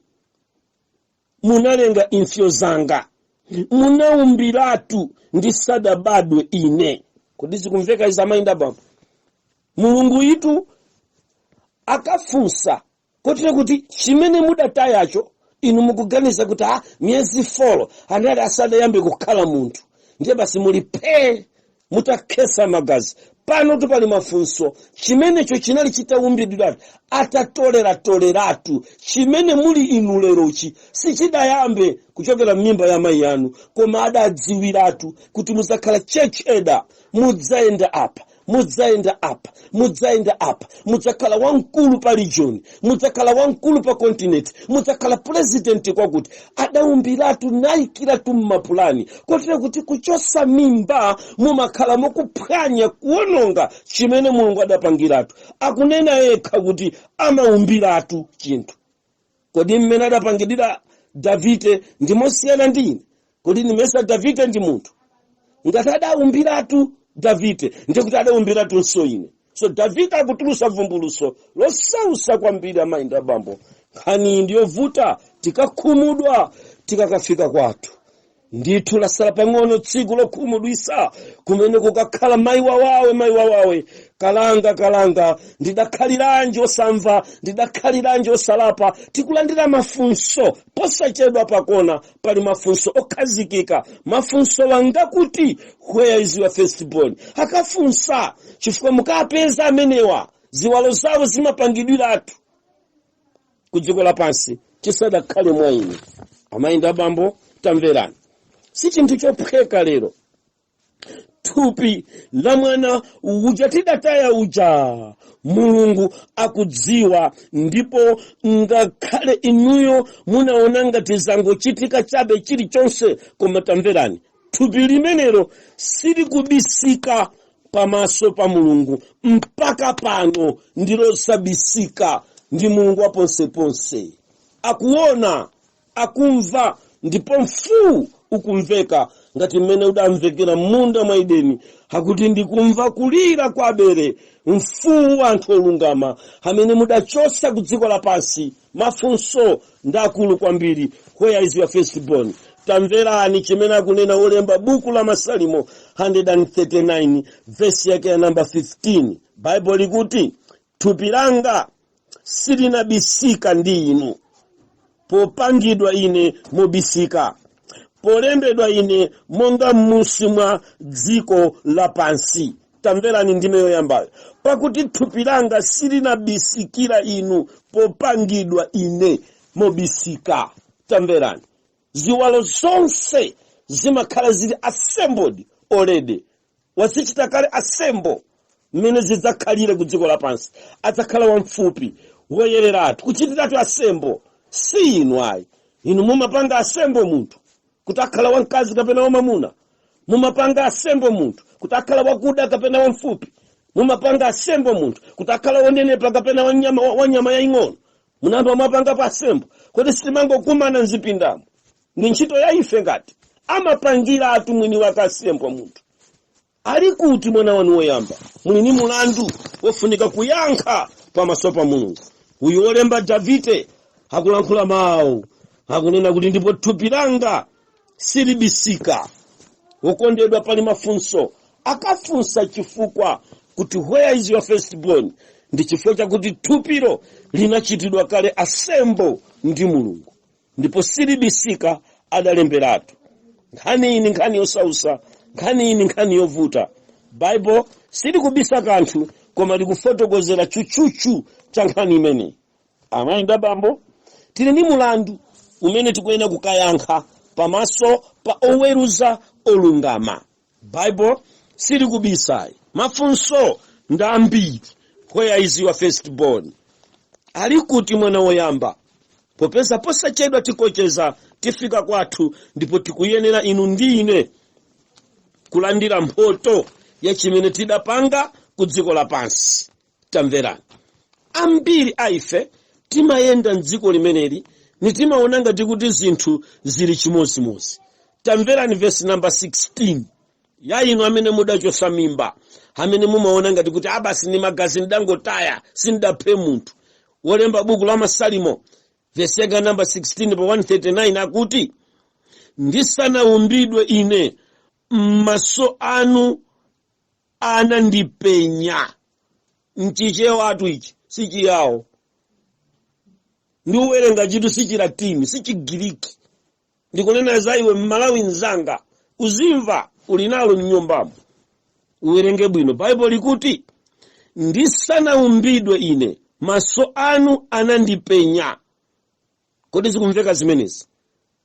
munalenga impsyo zanga, munaumbiratu ndisadabadwe ine." Kodi zikumveka izi, amayinda bambo? Mulungu itu akafunsa kotero kuti chimene mudatayacho, inu mukuganiza kuti ah, miyezi 4 anali asadayambe kukhala munthu, ndiye basi muli phee mutakhesa magazi. Pano tupali mafunso. Chimenecho chinali chitaumbidwiratu, atatoleratoleratu. Chimene muli inu lerochi sichidayambe kuchokera m'mimba ya mayi anu, koma adadziwiratu kuti muzakhala church elder, mudzayenda apa, Mudzayenda apa, mudzayenda apa, mudzakhala wamkulu pa region, mudzakhala wamkulu pa continent, mudzakhala president. Kwakuti adaumbiratu, nayikiratu mmapulani, kotero kuti kuchosa mimba mumakhala mukuphwanya, kuwononga chimene Mulungu adapangiratu. Akunena yekha kuti amaumbiratu chinthu. Kodi mmene adapangidwira Davide ndimosiyana ndi ine? Kodi nimesa Davide ndi munthu? Ngati adaumbiratu Davide, ndikuti adaumbiratunso ine. So Davide akutulusa vumbuluso losausa kwambiri. Amayi ndi abambo, nkhani iyi ndiyovuta. Tikakhumudwa tikakafika kwathu, ndithu lasala pang'ono tsiku lokhumudwisa kumene kukakhala mayi wawawe, mayi wawawe, kalanga, kalanga, ndidakhaliranji osamva? Ndidakhaliranji osalapa? Tikulandira mafunso posachedwa. Pakona pali mafunso okhazikika, mafunso wanga kuti "Where is your firstborn?" Akafunsa chifukwa mukapeza amenewa ziwalo zawo zimapangidwiratu ku dziko lapansi chisadakhale mwa ine. Amayi ndi abambo, tamverani, si chinthu chophweka. Lero thupi la mwana uja tidataya uja, Mulungu akudziwa. Ndipo ngakhale inuyo munaona ngati zangochitika chabe chilichonse, koma tamverani, thupi limenelo silikubisika pamaso pa Mulungu mpaka pano, ndilosabisika ndi Mulungu wa ponseponse. Akuona, akumva, ndipo mfuu ukumveka ngati mmene udamvekera m'munda mwa Edeni, akuti ndikumva kulira kwa Abele, mfuu wa anthu olungama amene mudachosa ku dziko lapansi. Mafunso ndi akulu kwambiri: "Where is your firstborn?" Tamverani chimene akunena wolemba buku la Masalimo 139, vesi yake ya namba 15. Baibulo likuti, "Thupi langa silinabisika ndi inu popangidwa ine mobisika, polembedwa ine monga m'musi mwa dziko lapansi." Tamverani ndime yoyambayo: pakuti thupi langa silinabisikira inu popangidwa ine mobisika. Tamverani, ziwalo zonse zimakhala zili assembled already, wazichita kale assemble mmene zidzakhalire ku dziko lapansi. Adzakhala wamfupi, woyereratu, kuchitiratu assemble. Si inu ayi. Inu mumapanga assemble munthu kuti akhala wamkazi kapena wamamuna, mumapanga assemble munthu kuti akhala wakuda kapena wamfupi, mumapanga assemble munthu kuti akhala wonenepa kapena wanyama yaying'ono. Munayamba mwapanga pa assemble? Kuti sitimangokumana mzipindamo, ndi ntchito ya ife? Ngati amapangira atu mwini wake assemble munthu, ali kuti mwana wanu woyamba? Muli ni mulandu wofunika kuyankha pamaso pa Mulungu. Uyu wolemba Davide akulankhula mawu, akunena kuti ndipo thupi langa silibisika. Wokondedwa, pali mafunso. Akafunsa chifukwa kuti "Where is your firstborn?" ndi chifukwa chakuti thupilo linachitidwa kale assemble ndi Mulungu ndipo silibisika, adalemberatu. Nkhani iyi ni nkhani yosausa, nkhani iyi ni nkhani yovuta. Baibo silikubisa kanthu, koma likufotokozera chuchuchu cha nkhani imeneyi. Amayi ndi abambo, tili ndi mulandu umene tikuyenera kukayankha pamaso pa oweruza olungama. Baibo silikubisayi. Mafunso ndi ambiri: "Where is your firstborn?" Ali kuti mwana woyamba? Popeza posachedwa tikocheza, tifika kwathu, ndipo tikuyenera inu ndi ine kulandira mphoto ya chimene tidapanga ku dziko lapansi. Tamverani, ambiri a ife timayenda mdziko limeneli nitimaona ngati kuti zinthu zili chimozimozi. Tamverani vesi namba 16 ya inu amene mudachosa mimba, amene mumaona ngati kuti abasi ni magazi ndangotaya, sindaphe munthu. Wolemba buku la Masalimo, vesi yake namba 16 pa 139, akuti, "Ndisanaumbidwe ine, m'maso anu anandipenya." Mchichewatu ichi, sichiyawo ndiuwerenga chitu, si Chilatini, si Chigiriki. Ndikunena za iwe Mmalawi mzanga, uzimva uli nalo mnyumbamo, uwerenge bwino. Baibulo likuti, "Ndisanaumbidwe ine, maso anu anandipenya." Kodi zikumveka zimenezi?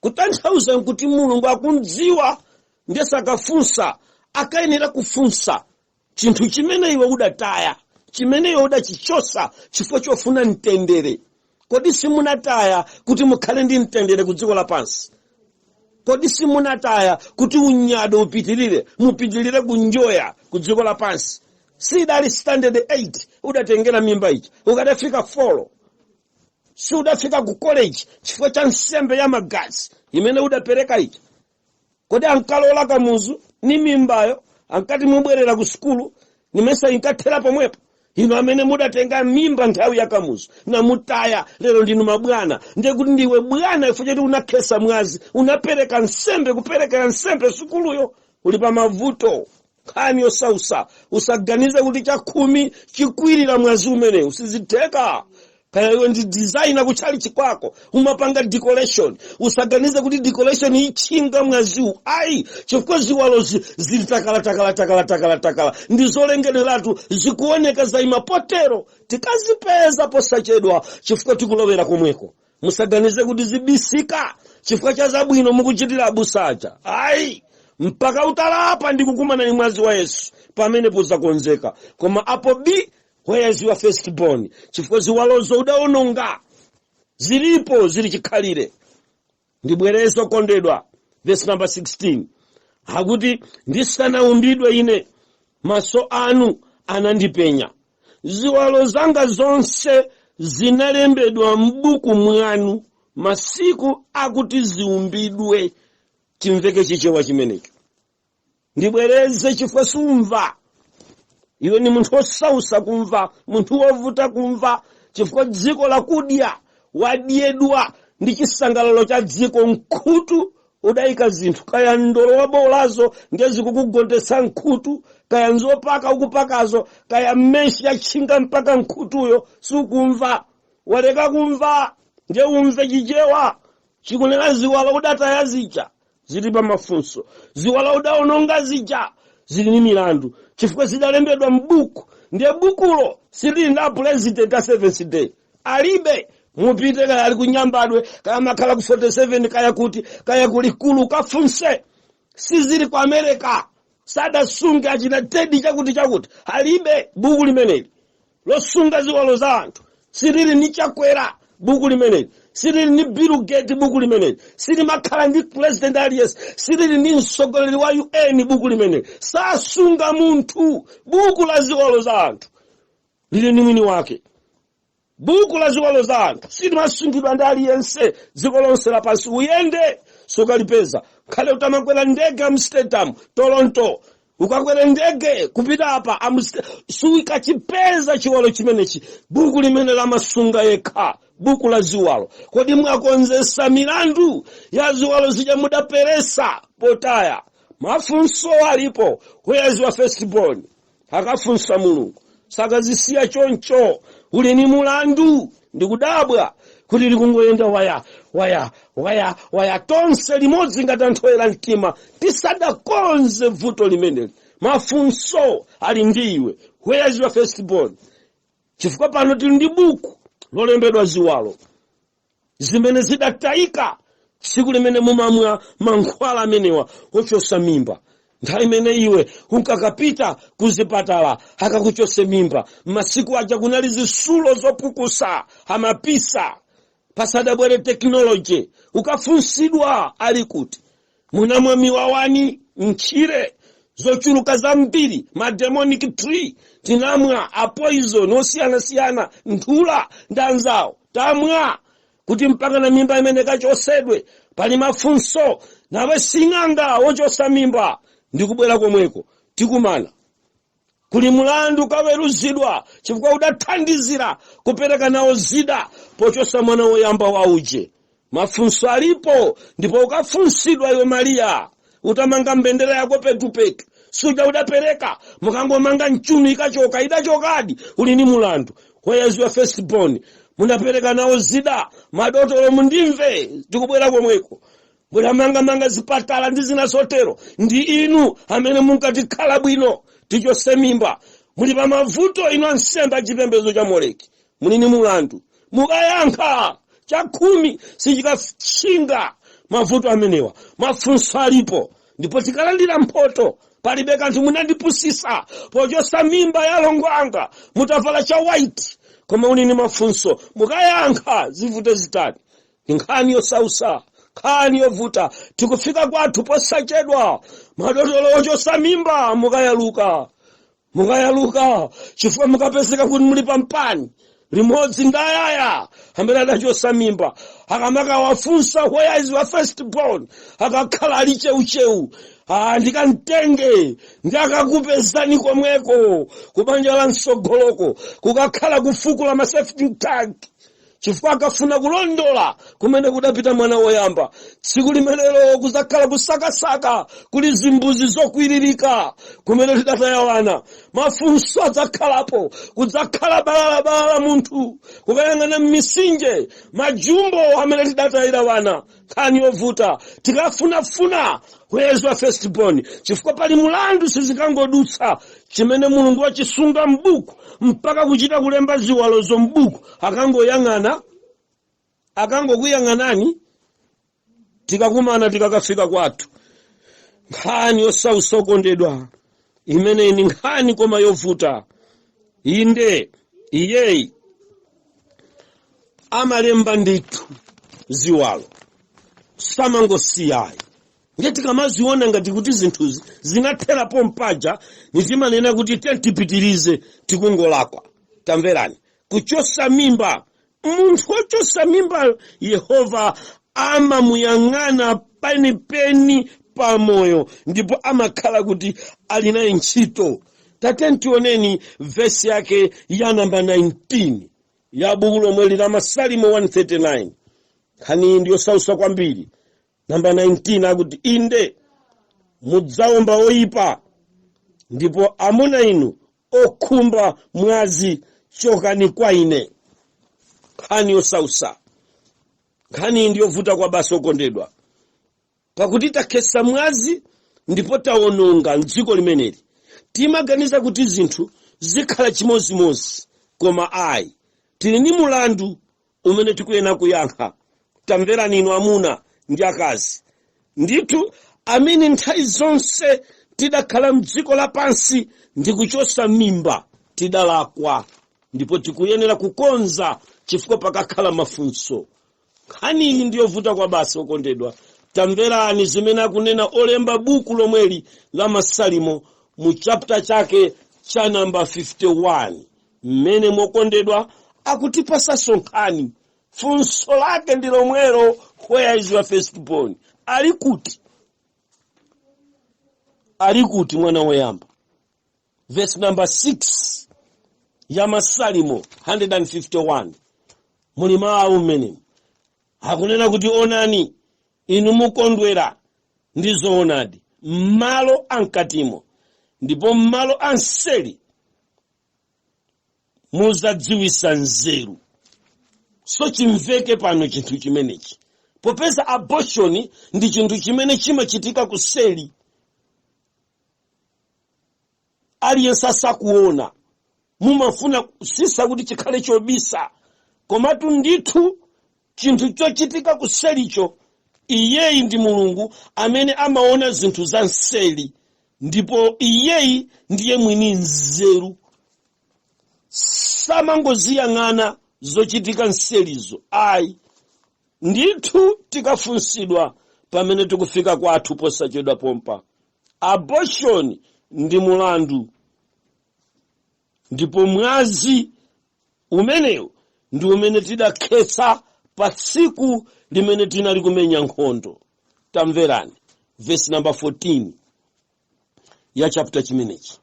Kutanthauza nkuti Mulungu akundziwa, ndiye sakafunsa, akayenera kufunsa. Chinthu chimene iwe udataya, chimene iwe udachichosa chifukwa chofuna mtendere. Kodi simunataya kuti mukhale ndi mtendere ku dziko lapansi? Kodi simunataya kuti unyado upitirire, mupitirire kunjoya ku dziko lapansi? Sidali standard 8 udatengera mimba ichi, ukadafika 4, siudafika ku college chifukwa cha nsembe ya magazi imene udapereka ichi. Kodi ankalola Kamuzu ni mimbayo, ankati mubwerera ku sukulu, nimesa inkathera pomwepo? Inu amene mudatenga mimba nthawi ya Kamuzu namutaya, lero ndinu mabwana. Ndiye kuti ndiwe bwana chifukwa choti unakhesa mwazi, unapereka nsembe, kuperekera nsembe sukuluyo. Uli pa mavuto, nkhani yosausa. Usaganize kuti chakhumi chikwirira mwazi umenewu, sizitheka. Kaya iwe ndi designer, kutchalichi kwako umapanga decoration, usaganize kuti decoration ichinga mwaziwu, ayi, chifukwa ziwalozi zili takala takala takala takala takala, ndi zolengedweratu, zikuoneka zayima potero. Tikazipeza posachedwa chifukwa tikulowera komweko. Musaganize kuti zibisika chifukwa cha zabwino mukuchitira abusaja, ayi, mpaka utalapa ndi kukumana ni mwazi wa Yesu, pamene puzakonzeka. Koma apo bii, where is your first born? Chifukwa ziwalozo udaononga, zilipo, zili chikhalire. Ndibwerezo, kondedwa, verse number 16 akuti, "Ndisanaumbidwe ine, maso anu anandipenya. Ziwalo zanga zonse zinalembedwa m'buku mwanu masiku akuti ziumbidwe." Chimveke Chichewa chimenecho. Ndibwereze chifukwa sumva. Iwe ni munthu wosausa kumva, munthu wovuta kumva, chifukwa dziko lakudya, wadyedwa ndi chisangalalo cha dziko. Mkhutu udayika zinthu, kaya ndolo wabolazo ndiye zikukugontesa mkhutu, kaya nzopaka ukupakazo, kaya mmeshi yatchinga mpaka mkhutuyo sukumva, waleka kumva. Ndiye umve Chichewa chikunena, ziwalo udataya zija zili pa mafunso, ziwalo udaononga zija zili ni milandu chifukwa zidalembedwa m'buku. Ndiye bukulo silili la president a Seventh Day, alibe. Mupite kaya ali kunyambadwe, kaya makhala ku 47, kaya kuti, kaya kulikulu, kafunse. Sizili ku America, sadasunge achina Tedi chakuti chakuti, alibe buku limeneli losunga ziwalo za anthu. Silili ni Chakwera buku limeneli, silili ni Bill Gates buku limeneli, silimakhala ndi president aliyense, silili ndi mtsogoleri wa UN buku limeneli. Sasunga munthu. Buku la ziwalo za anthu lili ni mwini wake. Buku la ziwalo za anthu silimasungidwa ndi aliyense. Dziko lonse lapansi uyende, sukalipeza. Khale utamakwera ndege Amsterdam, Toronto, ukakwera ndege kupita apa sukachipeza chiwalo chimenechi. Buku limene lamasunga yekha, buku la ziwalo. Kodi mwakonzesa milandu ya ziwalo zija mudaperesa potaya? Mafunso alipo. "Where is your firstborn?" akafunsa Mulungu, sakazisiya choncho. Uli ni mulandu. Ndikudabwa kuti likungoyenda waya waya waya waya tonse limodzi ngati anthu oyera mtima, tisadakonze vuto limeneli. Mafunso ali ndi iwe: where is your firstborn? Chifukwa pano tili ndi buku lolembedwa ziwalo zimene zidatayika tsiku limene mumamwa mankhwala amenewa ochosa mimba, nthawi imene iwe unkakapita kuzipatala akakuchose mimba. Masiku aja kunali zisulo zopukusa, amapisa, pasadabwere technology. Ukafunsidwa ali kuti? Munamwa miwawani mchire zochuluka zambiri, ma demonic tree tinamwa, a poison osiyanasiyana, nthula ndi anzawo tamwa kuti mpaka na mimba imene kachosedwe. Pali mafunso. Nawe sing'anga wochosa mimba, ndikubwera komweko, tikumana. Kuli mulandu, kaweruzidwa chifukwa udathandizira kupereka nawo zida pochosa mwana woyamba wa uje. Mafunso alipo, ndipo ukafunsidwa iwe Mariya, utamanga mbendera yako petupetu, suja udapereka, mukangomanga mchunu ikachoka, idachokadi. Uli ni mulandu. Where is your firstborn? Munapereka nawo zida. Madotolo, mundimve, tikubwera komweko. Munamangamanga zipatala ndi zina zotero, ndi inu amene munkatikhala bwino tichose mimba. Muli pa mavuto. Inu ansembe achipembedzo cha Moleki, muli ni mulandu, mukayankha. Chakhumi sichikatchinga mavuto amenewa. Mafunso alipo, ndipo tikalandira mphoto. Palibe kanthu, munandipusisa pochosa mimba ya alongo anga mutavala cha white. Koma uli ni mafunso, mukayankha zivute zitani. Ni nkhani yosausa, nkhani yovuta. Tikufika kwathu posachedwa. Madotolo ochosa mimba, mukayaluka, mukayaluka, chifukwa mukapezeka kuti muli pampani limodzi ndayaya amene adachosa mimba. Akamakawafunsa, "Where is your first born?" akakhala ali cheucheu. Ah, ndikamtenge ndakakupezani komweko kubanja la msogoloko, kukakhala kufukula ma septic tank, chifukwa akafuna kulondola kumene kudapita mwana woyamba. Tsiku limenelo kuzakhala kusakasaka kuli zimbuzi zokwiririka kumene tidatayawana. Mafunso adzakhalapo, kudzakhala balalabalala, munthu kukayang'ana m'misinje, majumbo amene tidatayira wana. Nkhani yovuta. Tikafunafuna "Where is your first born?", chifukwa pali mulandu, sizikangodutsa. Chimene Mulungu wachisunga m'buku, mpaka kuchita kulemba ziwalozo m'buku, akangoyang'ana, akangokuyang'anani. Tikakumana tikakafika kwathu. Nkhani yosausa, okondedwa, imeneyi ni nkhani koma yovuta. Inde, iyeyi amalemba ndithu ziwalo, samangosiyayi. Ndiye tikamaziona ngati kuti zinthuzi zinatherapo mpaja, nitimanena kuti tiyeni tipitirize, tikungolakwa. Tamverani, kuchosa mimba, munthu wochosa mimba Yehova amamuyang'ana penipeni pamoyo ndipo amakhala kuti ali naye ntchito. Tatiyeni tioneni vesi yake ya namba 19 ya buku lomwe lila Masalimo 139. Nkhani iyi ndiyosausa kwambiri. Namba 19 akuti, "Inde mudzawomba oyipa, ndipo amuna inu okhumba mwazi, chokani kwa ine." Nkhani yosausa, nkhani iyi ndiyovuta kwa basi, okondedwa, pakuti takhetsa mwazi ndipo tawononga mdziko limeneli. Timaganiza kuti zinthu zikhala chimozimozi, koma ayi, tili ndi mulandu umene tikuyenera kuyankha. Tamverani inu amuna ndi akazi, ndithu amene nthawi zonse tidakhala mdziko lapansi ndi kuchosa mimba, tidalakwa ndipo tikuyenera kukonza, chifukwa pakakhala mafunso. Nkhani iyi ndiyovuta kwa basi, okondedwa. Tamverani zimene akunena olemba buku lomweli la Masalimo mu chapter chake cha namba 51, mmene mokondedwa akutipasanso nkhani. Funso lake ndi lomwelo, "Where is your firstborn?" Ali kuti? Ali kuti mwana woyamba? Verse number 6 ya Masalimo 151 muli mawu mmenemu, akunena kuti, "Onani, inu mukondwera ndi zoonadi m'malo amkatimo, ndipo m'malo anseli muzadziwisa nzeru." So chimveke pano chinthu chimenechi, popeza abortion ndi chinthu chimene chimachitika kuseli, aliyense asakuona. Mumafuna kusisa kuti chikhale chobisa, komatu ndithu chinthu chochitika kuselicho, iyeyi ndi Mulungu amene amaona zinthu za nseli, ndipo iyeyi ndiye mwini nzeru, samangoziyang'ana zochitika nselizo ayi. Ndithu tikafunsidwa pamene tikufika kwathu posachedwa pompa, abortion ndi mulandu, ndipo mwazi umenewu ndi umene tidakhetsa pa tsiku limene tinali kumenya nkhondo. Tamverani verse number 14 ya chapter chimenechi,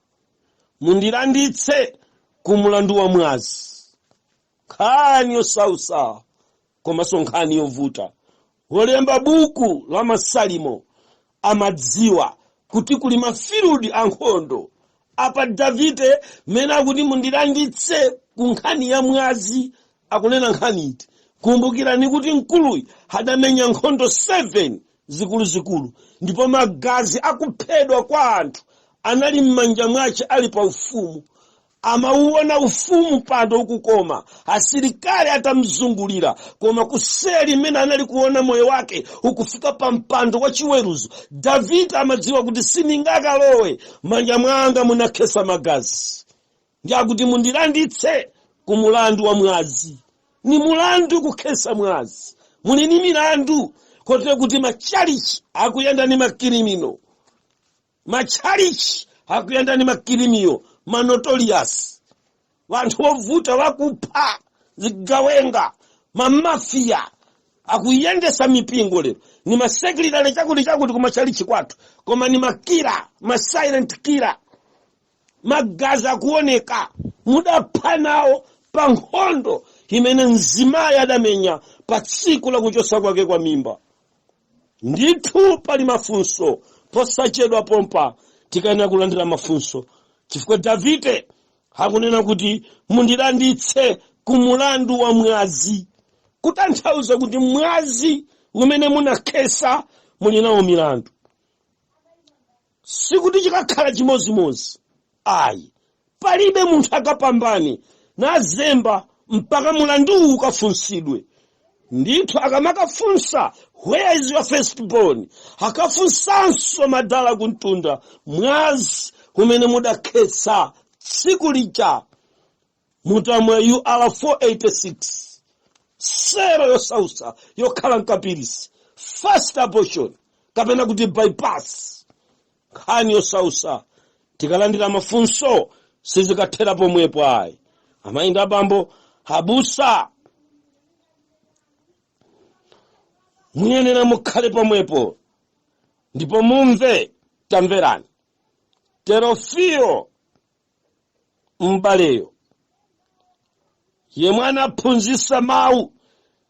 "Mundilanditse ku mulandu wa mwazi." Nkhani yosausa komanso nkhani yovuta. Wolemba buku la Masalimo amadziwa kuti kuli mafirudi ankhondo. Apa Davide mmene akuti mundilanditse ku nkhani ya mwazi, akunena nkhani iti? Kumbukirani kuti mkuluyu adamenya nkhondo 7 zikuluzikulu, ndipo magazi akuphedwa kwa anthu anali m'manja mwace ali pa ufumu. Amauona ufumu mpando ukukoma, asilikali atamzungulira, koma kuseli mmene anali kuona moyo wake ukufika pa mpando wa chiweruzo, Davide amadziwa kuti sindingakalowe, manja mwanga munakhesa magazi, ndi akuti mundilanditse ku mulandu wa mwazi. Ni mulandu kukhesa mwazi, muli ni milandu, kotero kuti machalichi akuyenda ni macriminal, machalichi akuyenda ni macriminal, manotorious, vanthu ovuta, vakupha, zigawenga, mamafia akuyendesa mipingo lero. Ni masecretary chakuti chakuti kumachalichi kwathu, koma ni makiller, masilent killer. Magazi akuoneka, mudapha nawo pa nkhondo imene mzimayi adamenya pa tsiku la kuchosa kwake kwa mimba. Ndithu pali mafunso. Posachedwa pompa tikayenera kulandira mafunso, chifukwa Davide akunena kuti mundilanditse ku mulandu wa mwazi, kutanthauza kuti mwazi umene munakhesa muli nawo milandu. Sikuti chikakhala chimozimozi ayi, palibe munthu akapambane nazemba mpaka mulanduwu ukafunsidwe. Ndithu akamakafunsa "Where is your firstborn?", akafunsanso madala kuntunda mwazi umene mudakhetsa tsiku lija mutamwa UR 486, sero yosausa yokhala mkapirisi, fast abortion kapena kuti bypass. Nkhani yosausa, tikalandira mafunso sizikathera pomwepo ayi. Amayi ndi abambo, abusa, muyenera mukhale pomwepo ndipo mumve. Tamverani, Terofiyo m'baleyo yemwe anaphunzitsa mawu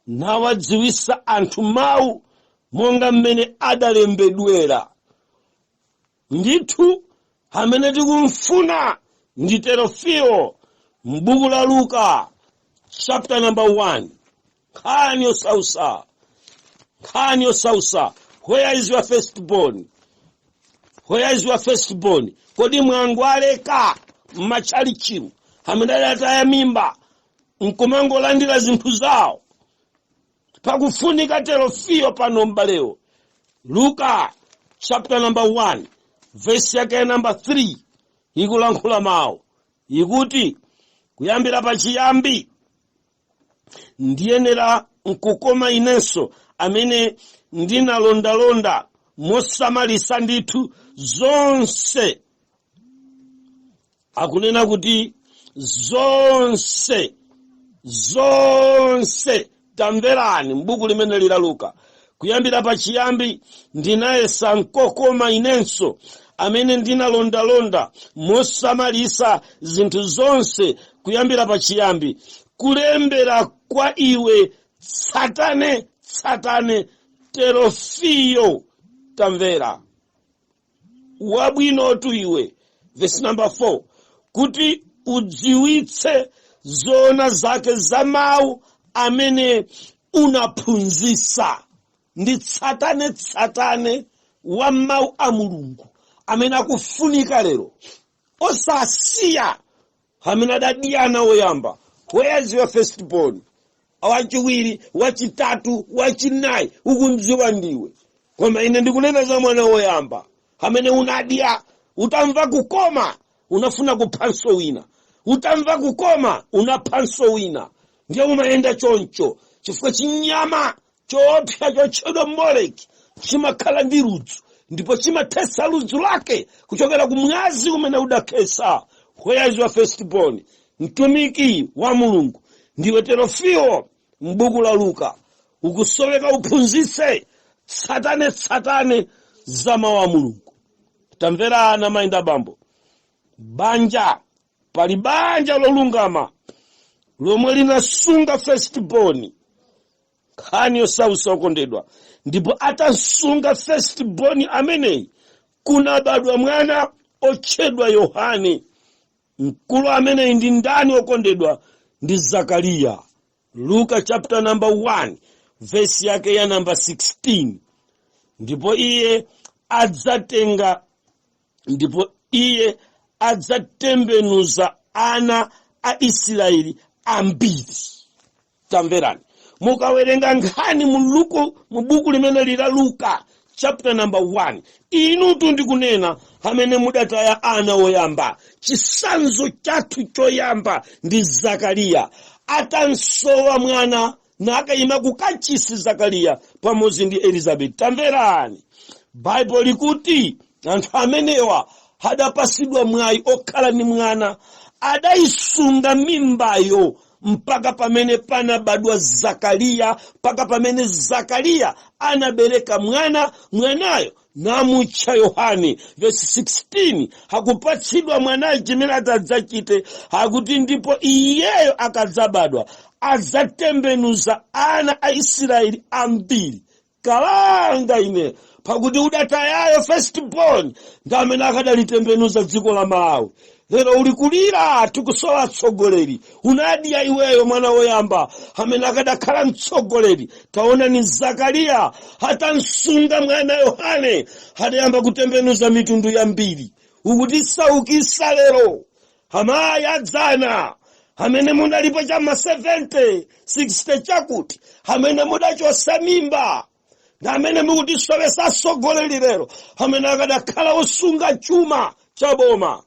nawadziwitsa anthu mawu monga mmene adalembedwera. Ndithu amene tikumfuna ndi Terofiyo m'buku la Luka chapter number 1. Nkhani yosausa, nkhani yosausa. Where is your firstborn? Where is your firstborn? Kodi mwangwaleka m'matchalichimu amene adataya mimba nkumangolandira zinthu zawo? Pakufunika Terofiyo pano m'balewo. Luka chapter number 1 verse yake number 3 ikulankhula mawu ikuti, kuyambira pachiyambi ndiyenera nkukoma inenso amene ndinalondalonda mosamalisa ndithu zonse. Akunena kuti zonse, zonse. Tamverani, m'buku limene lila Luka, kuyambira pachiyambi ndinayesa nkokoma inenso amene ndinalondalonda mosamalisa zinthu zonse kuyambira pachiyambi, kulembera kwa iwe tsatane tsatane Terofiyo. Tamvera, wabwinotu iwe. Verse number 4, kuti udziwitse zoona zake za mawu amene unaphunzitsa. Ndi tsatane tsatane wa mawu a Mulungu amene akufunika lero, osasiya amene adadiyana woyamba. Where is your firstborn? Wachiwiri, wachitatu, wachinayi ukundziwa ndiwe, koma ine ndikunena za mwana woyamba amene unadya. Utamva kukoma unafuna kuphanso wina, utamva kukoma unaphanso wina. Ndiye umayenda choncho chifukwa chinyama choopsa chotchedwa Moleki chimakhala ndi ludzu, ndipo chimathetsa ludzu lake kuchokera ku mwazi umene udakhesa. Where is your firstborn? Mtumiki wa Mulungu ndiwe Terofiyo, m'buku la Luka ukusoweka uphunzitse tsatane tsatane za mawu a Mulungu. Tamverana, mayi ndi abambo, banja, pali banja lolungama lomwe linasunga firstborn. Nkhani yosausa, okondedwa. Ndipo atasunga firstborn ameneyi, kunabadwa mwana otchedwa Yohane. Mkulu ameneyi ndi ndani, okondedwa? Ndi Zakariya. Luka chapter number 1 verse yake ya number 16, ndipo iye adzatenga, ndipo iye adzatembenuza Ana a Israeli ambiri. Tamverani, mukawerenga nkhani mu buku limene lila Luka chapter number 1, inutu ndikunena amene mudataya ana oyamba, chisanzo chathu choyamba ndi Zakariya. Atansowa mwana nakayima ku kachisi Zakariya pamodzi ndi Elizabeti. Tamverani, Baibulo likuti anthu amenewa adapasidwa mwayi okhala ndi mwana, adayisunga mimbayo mpaka pamene panabadwa Zakariya, mpaka pamene Zakariya anabereka mwana, mwanayo namutcha Yohane. Verse 16, akupatsidwa mwanayo chimene adzachite, akuti ndipo iyeyo akadzabadwa adzatembenuza ana a Israeli ambiri. Kalanga ine, pakuti udatayayo first born ndi amene akadalitembenuza dziko la Malawi. Lero uli kulira, tikusowa atsogoleri. Unadya iweyo mwana woyamba amene akadakhala mtsogoleri. Taona ni Zakariya atamsunga mwana Yohane, adayamba kutembenuza mitundu yambiri. Ukutisaukisa lero, amayi adzana amene munalipo chama 70 60 chakuti, amene mudachosa mimba ndi amene mukutisowesa atsogoleri lero, amene akadakhala osunga chuma cha boma,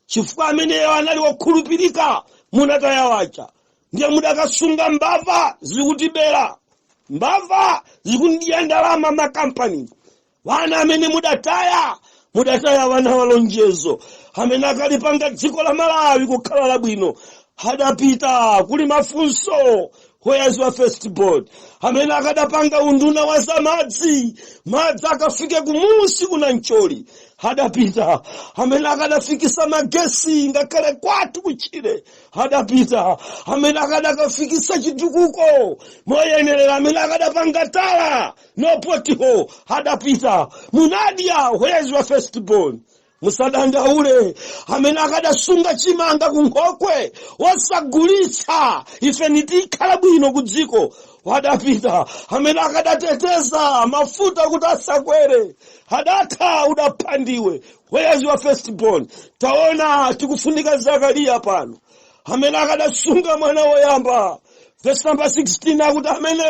chifukwa ameneyo anali wokhulupirika. Munataya wacha, ndiye mudakasunga mbava zikutibera, mbava zikundidya ndalama makampani. Wana amene mudataya, mudataya wana wa lonjezo amene akalipanga dziko la Malawi kukhala labwino, adapita. Kuli mafunso: where's your first born? Amene akadapanga unduna wa zamadzi, madzi akafike kumusi kuna mcholi, adapita. Amene akadafikisa magesi ngakhale kwathu kuchire, adapita. Amene akadakafikisa chitukuko moyenerera, amene akadapanga tala no pothole, adapita. Munadya. Where's your first born? Musadandaule. Amene akadasunga chimanga ku nkhokwe wasagulitsa, ife nitikhala bwino ku dziko, wadapita. Amene akadateteza mafuta kuti asakwere, adatha. Udaphandiwe. Where's your first born? Taona, tikufunika Zakariya pano amene akadasunga mwana woyamba. Verse number 16 akuti amene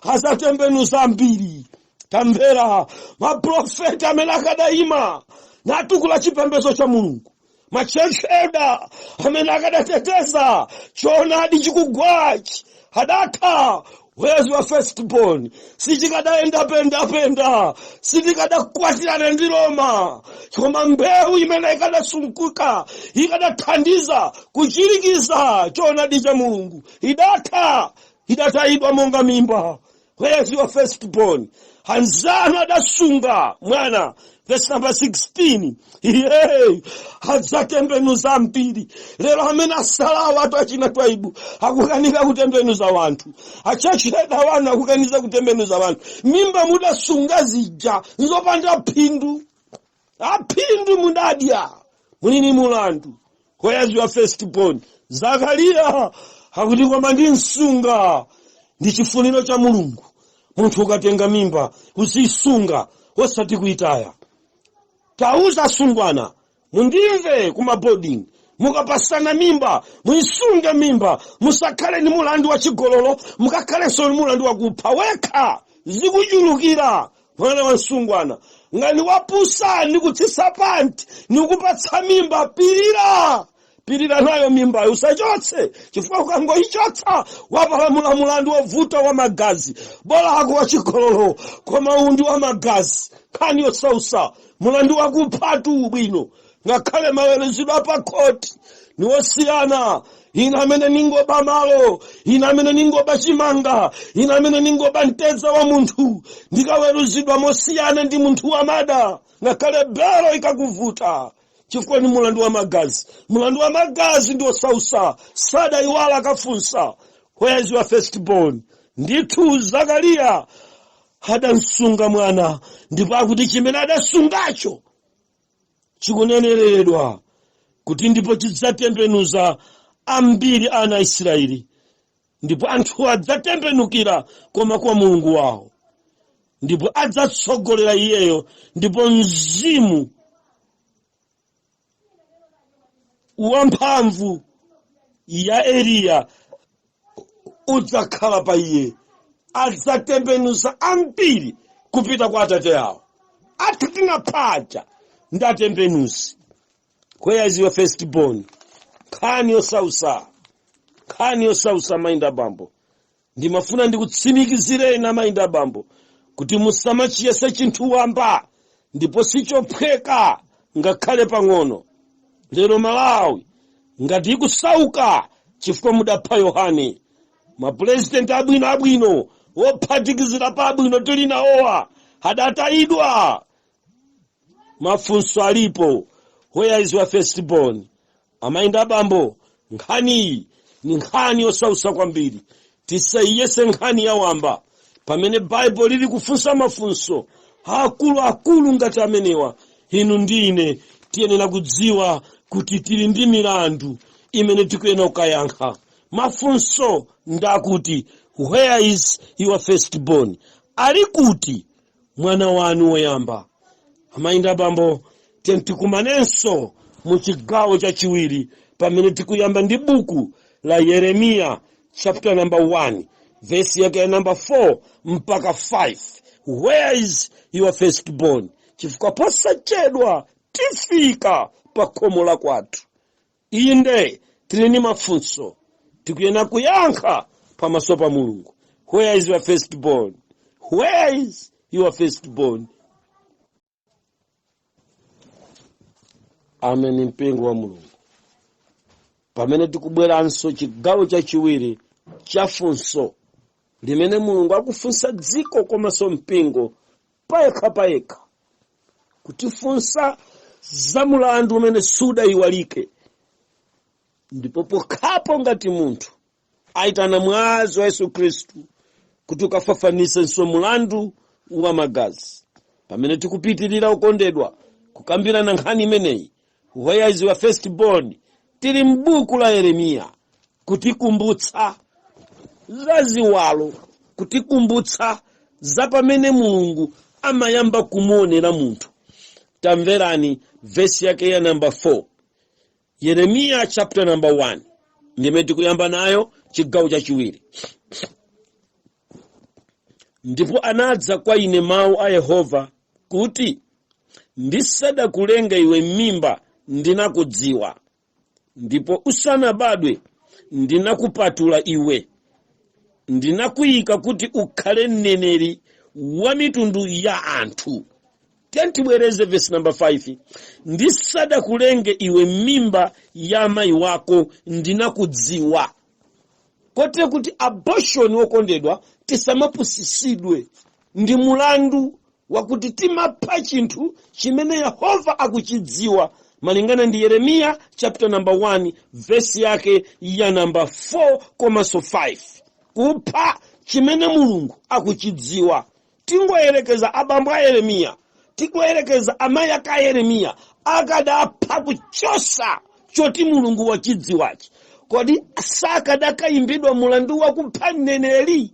azatembenuza ambiri. Tamvera, maprofeti amene akadayima natukula chipembedzo cha Mulungu, ma church elder amene akadateteza choonadi chikugwachi, adatha. Where's your first born? Sichikadayenda pendapenda, sitikadakwatirana ndi Roma, koma mbewu imene ikadasunguka ikadathandiza kuchirikiza choonadi cha Mulungu idatha, idatayidwa monga mimba. Where's your first born? Anzanu adasunga mwana. Verse number 16, iye adzatembenuza ambiri. Lero amene asalawo atu achina Twaibu akukanika kutembenuza wanthu, a church elder wanu akukaniza kutembenuza wanthu. Mimba mudasunga zija nzopanda phindu, aphindu mudadya, munini mulandu. Where's your first born? Zakariya akuti koma ndinsunga. Ndi chifuniro cha Mulungu, munthu ukatenga mimba uzisunga, osati kuitaya. Tauza asungwana, mundimve, kuma boarding mukapasana mimba muisunge mimba. Musakhale ni mulandu wa chigololo, mukakhalenso ni mulandu wakupha wekha. Zikuchulukira mwana wa msungwana ngani wapusa nikutsisa panti nikupatsa mimba. Pirira, pirira nayo mimbayo, usachotse, chifukwa ukangoichotsa wapalamula mulandu wovuta wa magazi. Bola ako wachigololo, koma uwu ndi wa magazi, nkhani yosausa, mulandu wakuphatu bwino. Ngakhale maweruzidwe pa khoti niwosiyana. Ine amene ningoba malo, ine amene ningoba chimanga, ine amene ningoba mtedza wa munthu, ndikaweruzidwa mosiyana ndi munthu wamada, ngakhale belo ikakuvuta, chifukwa ni mulandu wa magazi. Mulandu wa magazi ndi osausa. Sadaiwala akafunsa, "Where is your first born?" Ndithu Zakariya adamsunga mwana, ndipo akuti chimene adasungacho chikuneneredwa kuti ndipo chidzatembenuza ambiri ana a Israeli, ndipo anthu adzatembenukira koma kwa Mulungu wawo, ndipo adzatsogolera iyeyo, ndipo mzimu Wamphamvu ya Eliya udzakhala pa iye, adzatembenuza ambiri kupita kwa atate awo. Athu tinaphaja ndi atembenuzi. Where is your first born? Nkhani yosausa, nkhani yosausa, amayi ndi abambo. Ndimafuna ndikutsimikizireni, amayi ndi abambo, kuti musamachiyese chinthu wamba, ndipo sichophweka ngakhale pang'ono. Lero Malawi ngati ikusauka chifukwa mudapha Yohane. Mapurezidenti abwino abwino, wophatikizira pa abwino tili nawowa, adatayidwa. Mafunso alipo: where is your first born? Amayi ndi abambo, nkhaniyi ni nkhani yosausa kwambiri. Tisayiyese nkhani yawamba pamene Baibulo lili kufunsa mafunso akulu akulu ngati amenewa. Inu ndi ine tiyenera kudziwa kuti tili ndi milandu imene tikuyenera kukayankha. Mafunso ndakuti, where is your first born? Ali kuti mwana wanu woyamba? Amayi ndi abambo, tikumanenso mu chigawo chachiwiri pamene tikuyamba ndi buku la Yeremiya chapter number 1, verse yake ya number 4 mpaka 5. Where is your first born? Chifukwa posachedwa tifika pa khomo la kwathu. Inde, tili ndi mafunso tikuyenera kuyankha pamaso pa Mulungu. Where is your first born? Where is your first born? Amen. Mpingo wa Mulungu, pamene tikubweranso chigawo chachiwiri cha funso limene Mulungu akufunsa dziko komanso mpingo payekha payekha, kutifunsa za mulandu umene sudayiwalike, ndipo pokhapo ngati munthu aitana mwazi wa Yesu Khristu kuti ukafafanisenso mulandu wa magazi. Pamene tikupitirira, ukondedwa, kukambirana nkhani imeneyi, where is your first born, tili m'buku la Yeremiya, kutikumbutsa za ziwalo, kutikumbutsa za pamene Mulungu amayamba kumuonera munthu. Tamverani vesi yake ya namba 4, Yeremiya chapter number 1, ndimene tikuyamba nayo chigawo chachiwiri. Ndipo anadza kwa ine mawu a Yehova kuti, ndisadakulenge iwe m'mimba ndinakudziwa, ndipo usanabadwe ndinakupatula iwe, ndinakuyika kuti ukhale mneneri wa mitundu ya anthu. Tibwereze verse number 5: ndisadakulenge iwe m'mimba ya mayi wako ndinakudziwa. Kotero kuti abortion, wokondedwa, tisamapusisidwe, ndi mulandu wakuti timapha chinthu chimene Yehova akuchidziwa, malingana ndi Yeremiya chapter number 1, verse yake ya number 4 komanso 5. Kupha chimene Mulungu akuchidziwa. Tingoyerekeza abambo a Yeremiya, tingoyerekeza amayi ake a Yeremiya akadapha kuchosa choti Mulungu wachidziwachi, kodi sakadakayimbidwa mulandu wakupha mneneri?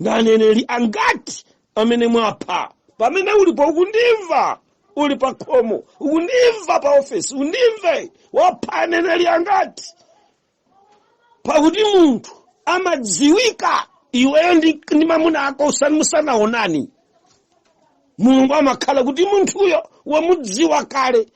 Ndi aneneri angati amene mwapha? Pamene ulipo ukundimva, uli pa khomo ukundimva, pa ofesi undimve, wapha aneneri angati? Pakuti munthu amadziwika iweyo ndi mamuna ako musanaonani. Mulungu amakhala kuti munthuyo wamudziwa kale.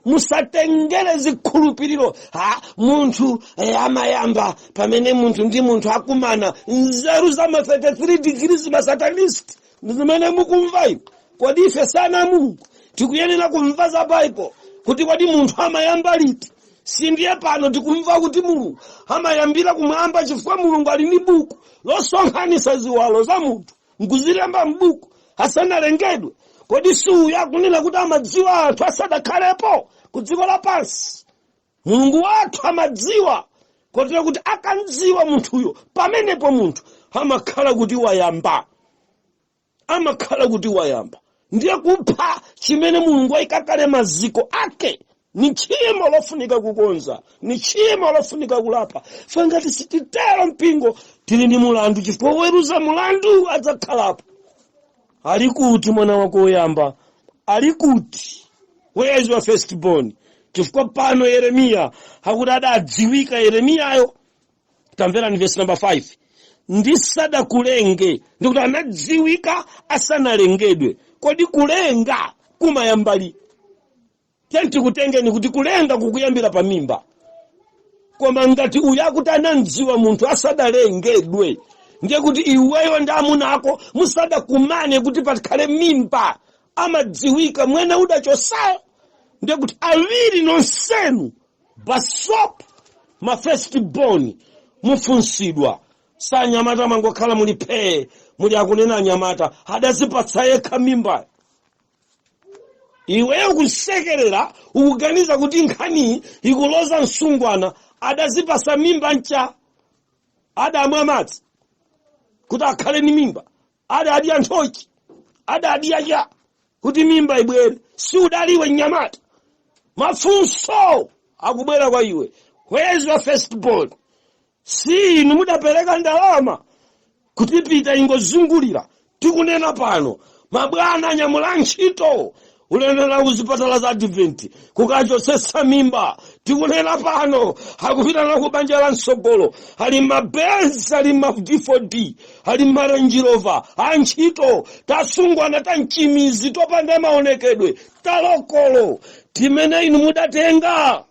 Musatengere zikhulupiriro. Ha, munthu amayamba pamene munthu ndi munthu akumana. Nzeru za ma 33 degrees, masatanist, ndi zimene mukumva inu. Kodi ife sana Mulungu tikuyenera kumva za Bible kuti kodi munthu amayamba liti? Sindiye pano tikumva kuti Mulungu amayambira kumwamba, chifukwa Mulungu ali ndi buku losonkhanitsa ziwalo za munthu nkuzilemba m'buku asanalengedwe. Kodi si uyu akunena kuti amadziwa anthu asadakhalepo ku dziko lapansi? Mulungu wathu amadziwa, kotero kuti akamdziwa munthuyo, pamenepo munthu amakhala kuti wayamba, amakhala kuti wayamba. Ndiye kupha chimene Mulungu wayika kale maziko ake ni tchimo lofunika kukonza, ni tchimo lofunika kulapa. Fe ngati sititero, mpingo, tili ndi mulandu, chifukwa woweruza mulandu adzakhalapo. Ali kuti mwana wako woyamba? Ali kuti? Where is your first born? Chifukwa pano Yeremiya akuti adadziwika Yeremiyayo. Tamverani verse number 5: "Ndisadakulenge." Ndikuti anadziwika asanalengedwe. Kodi kulenga kumayambali? Tikutengeni kuti kulenga kukuyambira pa mimba, koma ngati uyu akuti anamdziwa munthu asadalengedwe, ndiye kuti iweyo ndi amuna ako musadakumane kuti pakhale mimba, amadziwika mwene udachosayo. Ndiye kuti awiri nonsenu basop ma first born mufunsidwa. Sanyamata mangokhala muli phee, muli akunena anyamata adazipatsa yekha mimba. Iweyo kusekerera, ukuganiza kuti nkhani ikuloza msungwana adazipasa mimba. Ncha adamwa madzi kuti akhale ni mimba? Adadya nthochi? Adadya cha kuti mimba ibwere? Si udaliwe mnyamata? Mafunso akubwera kwa iwe: where is your first born? Si inu mudapereka ndalama kuti pita ingozungulira? Tikunena pano mabwana anyamula ntchito ulenera kuzipatala za Advent kukachotsesa mimba. Tikunena pano akupita ku banja la msogolo, ali maBenz, ali ma D4D, ali maRange Rover antchito. Tasungwana tamchimizi topanda maonekedwe, talokolo timene inu mudatenga,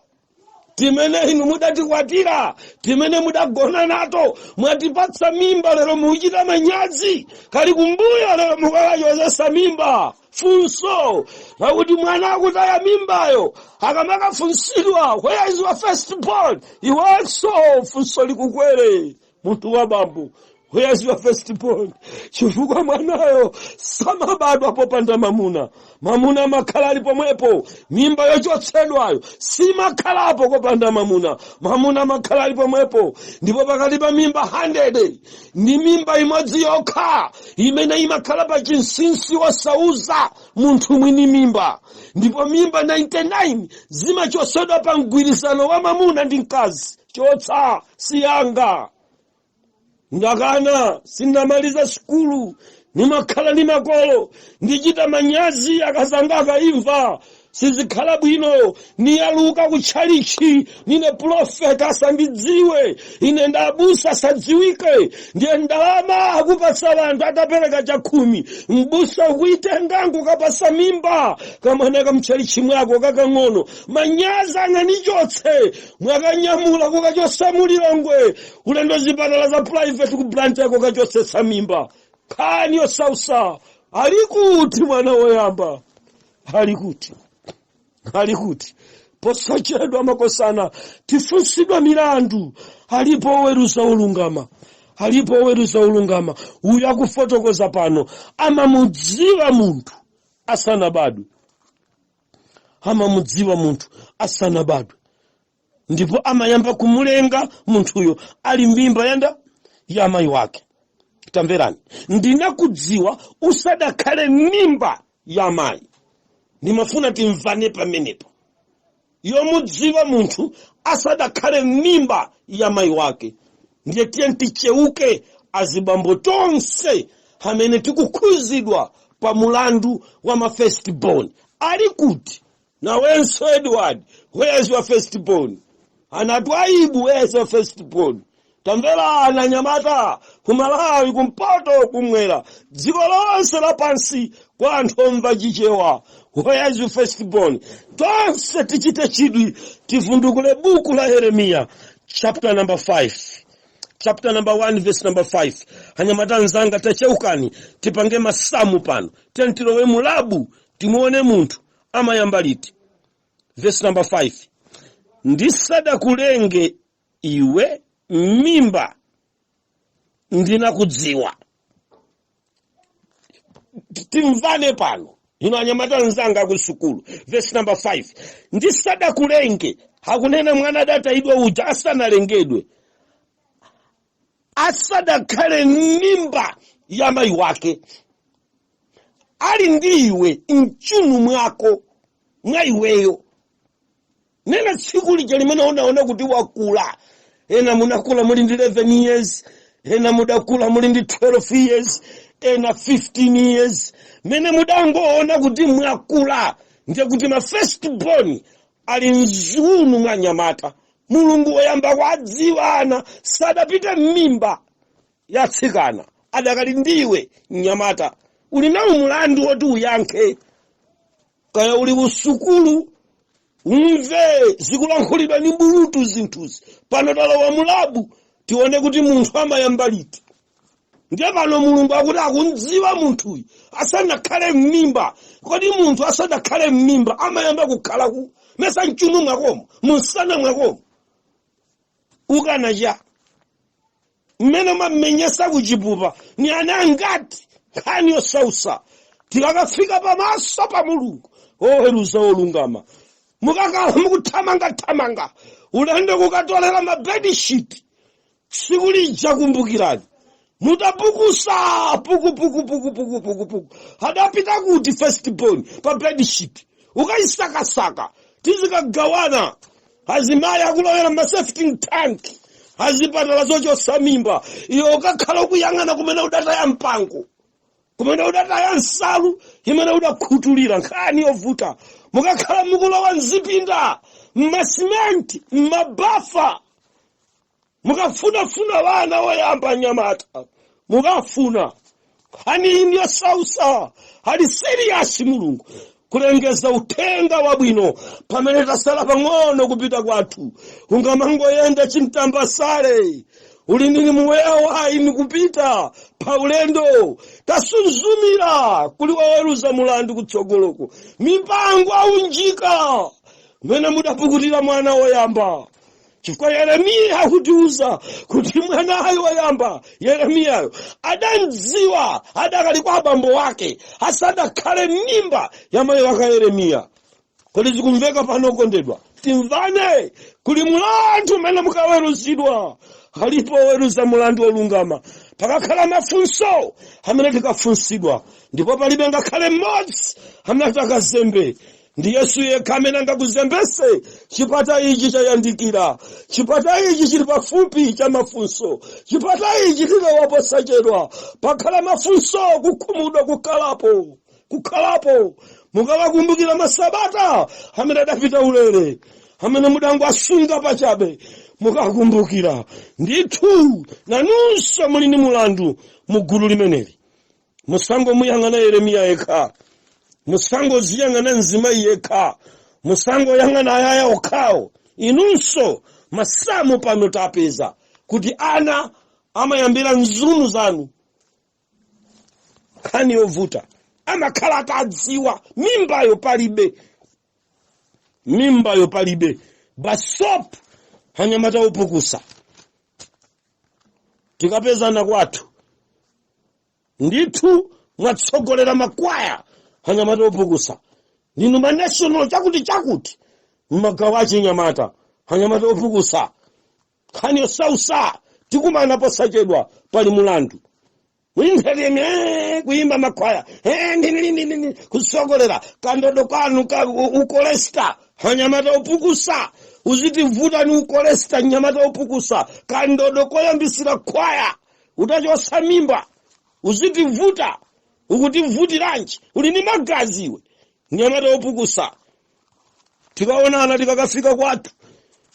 timene inu mudatikwatira, timene mudagona nato, mwatipatsa mimba. Lero mukuchita manyazi, kali kumbuyo. Lero mukakachozesa mimba. Funso lakuti mwana akutaya mimbayo akamakafunsidwa, "Where is your first born?" iwenso funso likukwere, munthu wa bambo, "Where is your first born?" Chifukwa mwanayo samabadwa popanda mamuna. Mamuna amakhala ali pomwepo. Mimba yochotsedwayo simakhalapo kopanda mamuna. Mamuna amakhala ali pomwepo. Ndipo pakati pa mimba 100, ndi mimba imodzi yokha imene imakhala pa chinsinsi, wosauza munthu mwini mimba. Ndipo mimba 99 zimachotsedwa pa mgwirizano wa mamuna ndi mkazi: "Chotsa, siyanga, ndakana, sindamaliza sukulu, nimakhala ndi makolo, ndichita manyazi akazanga akaimva, sizikhala bwino, niyaluka kutchalichi, nine profeta asandidziwe, ine ndabusa asadziwike." Ndiye ndalama akupatsa anthu atapereka chakhumi, mbusa ukuitenga nkukapasa mimba kamwana kamtchalichi mwako kakang'ono. "Manyazi anganichotse." Mwakanyamula kukachosa muLilongwe, ulendo zipatala za private ku Blantyre kukachotsetsa mimba. Nkhani yosausa, ali kuti mwana woyamba? Ali kuti? Ali kuti? Posachedwa makosana tifunsidwa milandu. Alipo oweruza olungama, alipo oweruza olungama. Uyu akufotokoza pano amamudziwa munthu asanabadwe, amamudziwa munthu asanabadwe, ndipo amayamba kumulenga munthuyo ali m'mimba yanda ya amayi wake. Tamverani: "Ndinakudziwa usadakhale m'mimba ya amayi." Ndimafuna timvane pamenepo, yomudziwa munthu asadakhale m'mimba ya mayi wake. Ndiye tiye ticheuke azibambo tonse amene tikukhuzidwa pa mulandu wa ma first born. Ali kuti? Nawenso Edward, where is your first born? Anatu aibu, where is your first born? Tamvera, anyamata kuMalawi, kumpoto, kumwera, dziko lonse lapansi, kwa anthu omva Chichewa, where is your first born? Tonse tichite chidwi, tivundukule buku la Yeremiya chapter number 5, chapter number 1, verse number 5. Anyamata anzanga, tacheukani tipange masamu pano. Tilowe mulabu, timuone munthu amayamba liti. Verse number 5: "Ndisadakulenge iwe m'mimba ndinakudziwa." Timvane pano ino, anyamata anzanga ku sukulu. Verse number 5: "Ndisadakulenge," akunena mwana adatayidwa uja asanalengedwe, asadakhale m'mimba ya mayi wake, ali ndi iwe mchunu mwako mwa iweyo. Nena tsiku lija limene unaona kuti wakula. Ena munakula muli ndi 11 years, ena mudakula muli ndi 12 years, ena 15 years. Mene mudangoona kuti mwakula, ndiye kuti ma first born Ali mziunu mwa nyamata. Mulungu woyamba kwadziwa ana sadapite m'mimba yatsikana, adakali ndiwe mnyamata. Uli nawo mulandu woti uyankhe. Kaya uli kusukulu, umve zikulankhulidwa ni bulutu zinthuzi. Pano talowa mu lab, tione kuti munthu amayamba liti. Ndiye pano Mulungu akuti akundziwa munthuyu asanakhale m'mimba. Kodi munthu asanakhale m'mimba amayamba kukhala ku mesa mchunu mwakomo, mumsana mwakomo? Ukanacha mmene umamenyesa kuchipupa ni ana angati? Nkhani yosausa. Tikakafika pamaso pa Mulungu oweruza olungama, mukakhala mukuthamangathamanga ulendo kukatolera ma bedsheet tsiku lija, kumbukirani mutapukusa pukupukupukupukupukupuku, adapita kuti first born pa bedsheet? Ukayisakasaka, tizikagawana. Azimayi akulowera ma septic tank, azipatala zochosa mimba. Iwe ukakhala ukuyang'ana kumene udataya mpango, kumene udataya nsalu imene udakhutulira. Nkhani yovuta. Mukakhala mukulowa mzipinda, mmasimenti, mmabafa, mukafunafuna vana woyamba nyamata, mukafuna. Nkhani iyi ndiyosausa. Ali serious Mulungu kulengeza uthenga wabwino pamene tasala pang'ono kupita kwathu. Ungamangoyenda chimtambasale, uli ndini muwewa ini kupita pa ulendo, tasunzumira kuli waweruza mulandu kutsogoloko. Mipango aunjika mene mudapukutira mwana woyamba, chifukwa Yeremiya akutiuza kuti mwanayo woyamba, Yeremiyayo, adandziwa adakali kwa abambo wake, asadakhale m'mimba ya mayi wake Yeremiya. Kodi zikumveka pano, kondedwa? Timvane. Kuli mulandu umene mukaweruzidwa. Alipo oweruza mulandu olungama. Pakakhala mafunso amene tikafunsidwa, ndipo palibe ngakhale mmodzi amene atakazembe. Ndi Yesu yekha amene angakuzembese. Chipata ichi chayandikira, chipata ichi chili pafupi cha mafunso. Chipata ichi tilowaposachedwa. Pakhala mafunso, kukhumudwa kukhalapo, kukhalapo. Mukawakumbukira masabata amene adapita ulere, amene mudangoasunga pachabe, mukakumbukira ndithu nanunso muli ndi mulandu mu gulu limeneli. Musangomuyang'ana Yeremiya yekha, musangoziyang'ana mzimayi yekha, musangoyang'ana ayaya okhawo. Inunso masamu pano tapeza kuti ana amayambira nzunu zanu. Nkhani yovuta. Amakhala atadziwa mimbayo palibe, mimbayo palibe. Basop anyamata opukusa, tikapezana kwathu. Ndithu mwatsogolera makwaya, anyamata opukusa, ndinu ma national chakuti chakuti mmagawo achinyamata. Anyamata opukusa, nkhani yosausa. Tikumana posachedwa. Pali mulandu. Mwintheleme kuimba makwaya, ndini kusogolera kandodo kanu ka ukolesta. Anyamata opukusa, uzitivuta ni ukolesta. Nyamata opukusa, kandodo koyambisira kwaya utachosa mimba, uzitivuta. Ukutivutiranji? Uli ni magazi iwe, nyamata opukusa. Tikaonana tikakafika kwathu,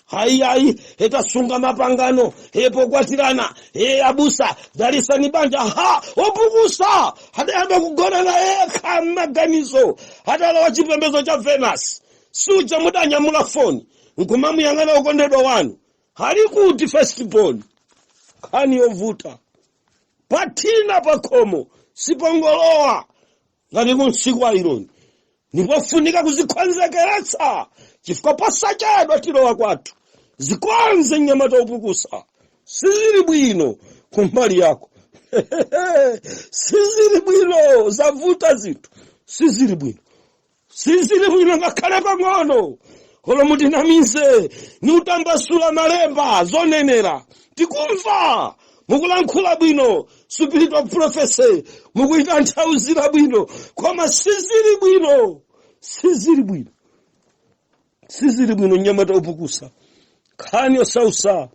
hayi hayi, etasunga mapangano epokwatirana, e abusa, dalisani banja. Ha, opukusa adayamba kugonana ekha m'maganizo atalowa chipembedzo cha Venus. Suja mudanyamula foni nkumamuyang'ana okondedwa wanu, ali kuti firstborn? Nkhani yovuta. Pathina pakhomo sipongolowa ngati kunsiku ayironi. Ndipofunika kuzikonzekeretsa chifukwa posachedwa tilowa kwathu. Zikonze, mnyamata upukusa. Sizili bwino kumbali yako, sizili bwino. Zavuta zinthu, sizili bwino, sizili bwino ngakhale pang'ono. Olo mutinamize ni utambasula malemba zonenera, tikumva mukulankhula bwino, spirit of prophecy mukuita nthauzira bwino, koma sizili bwino, sizili bwino, sizili bwino, nyamata upukusa. Nkhani yosausa.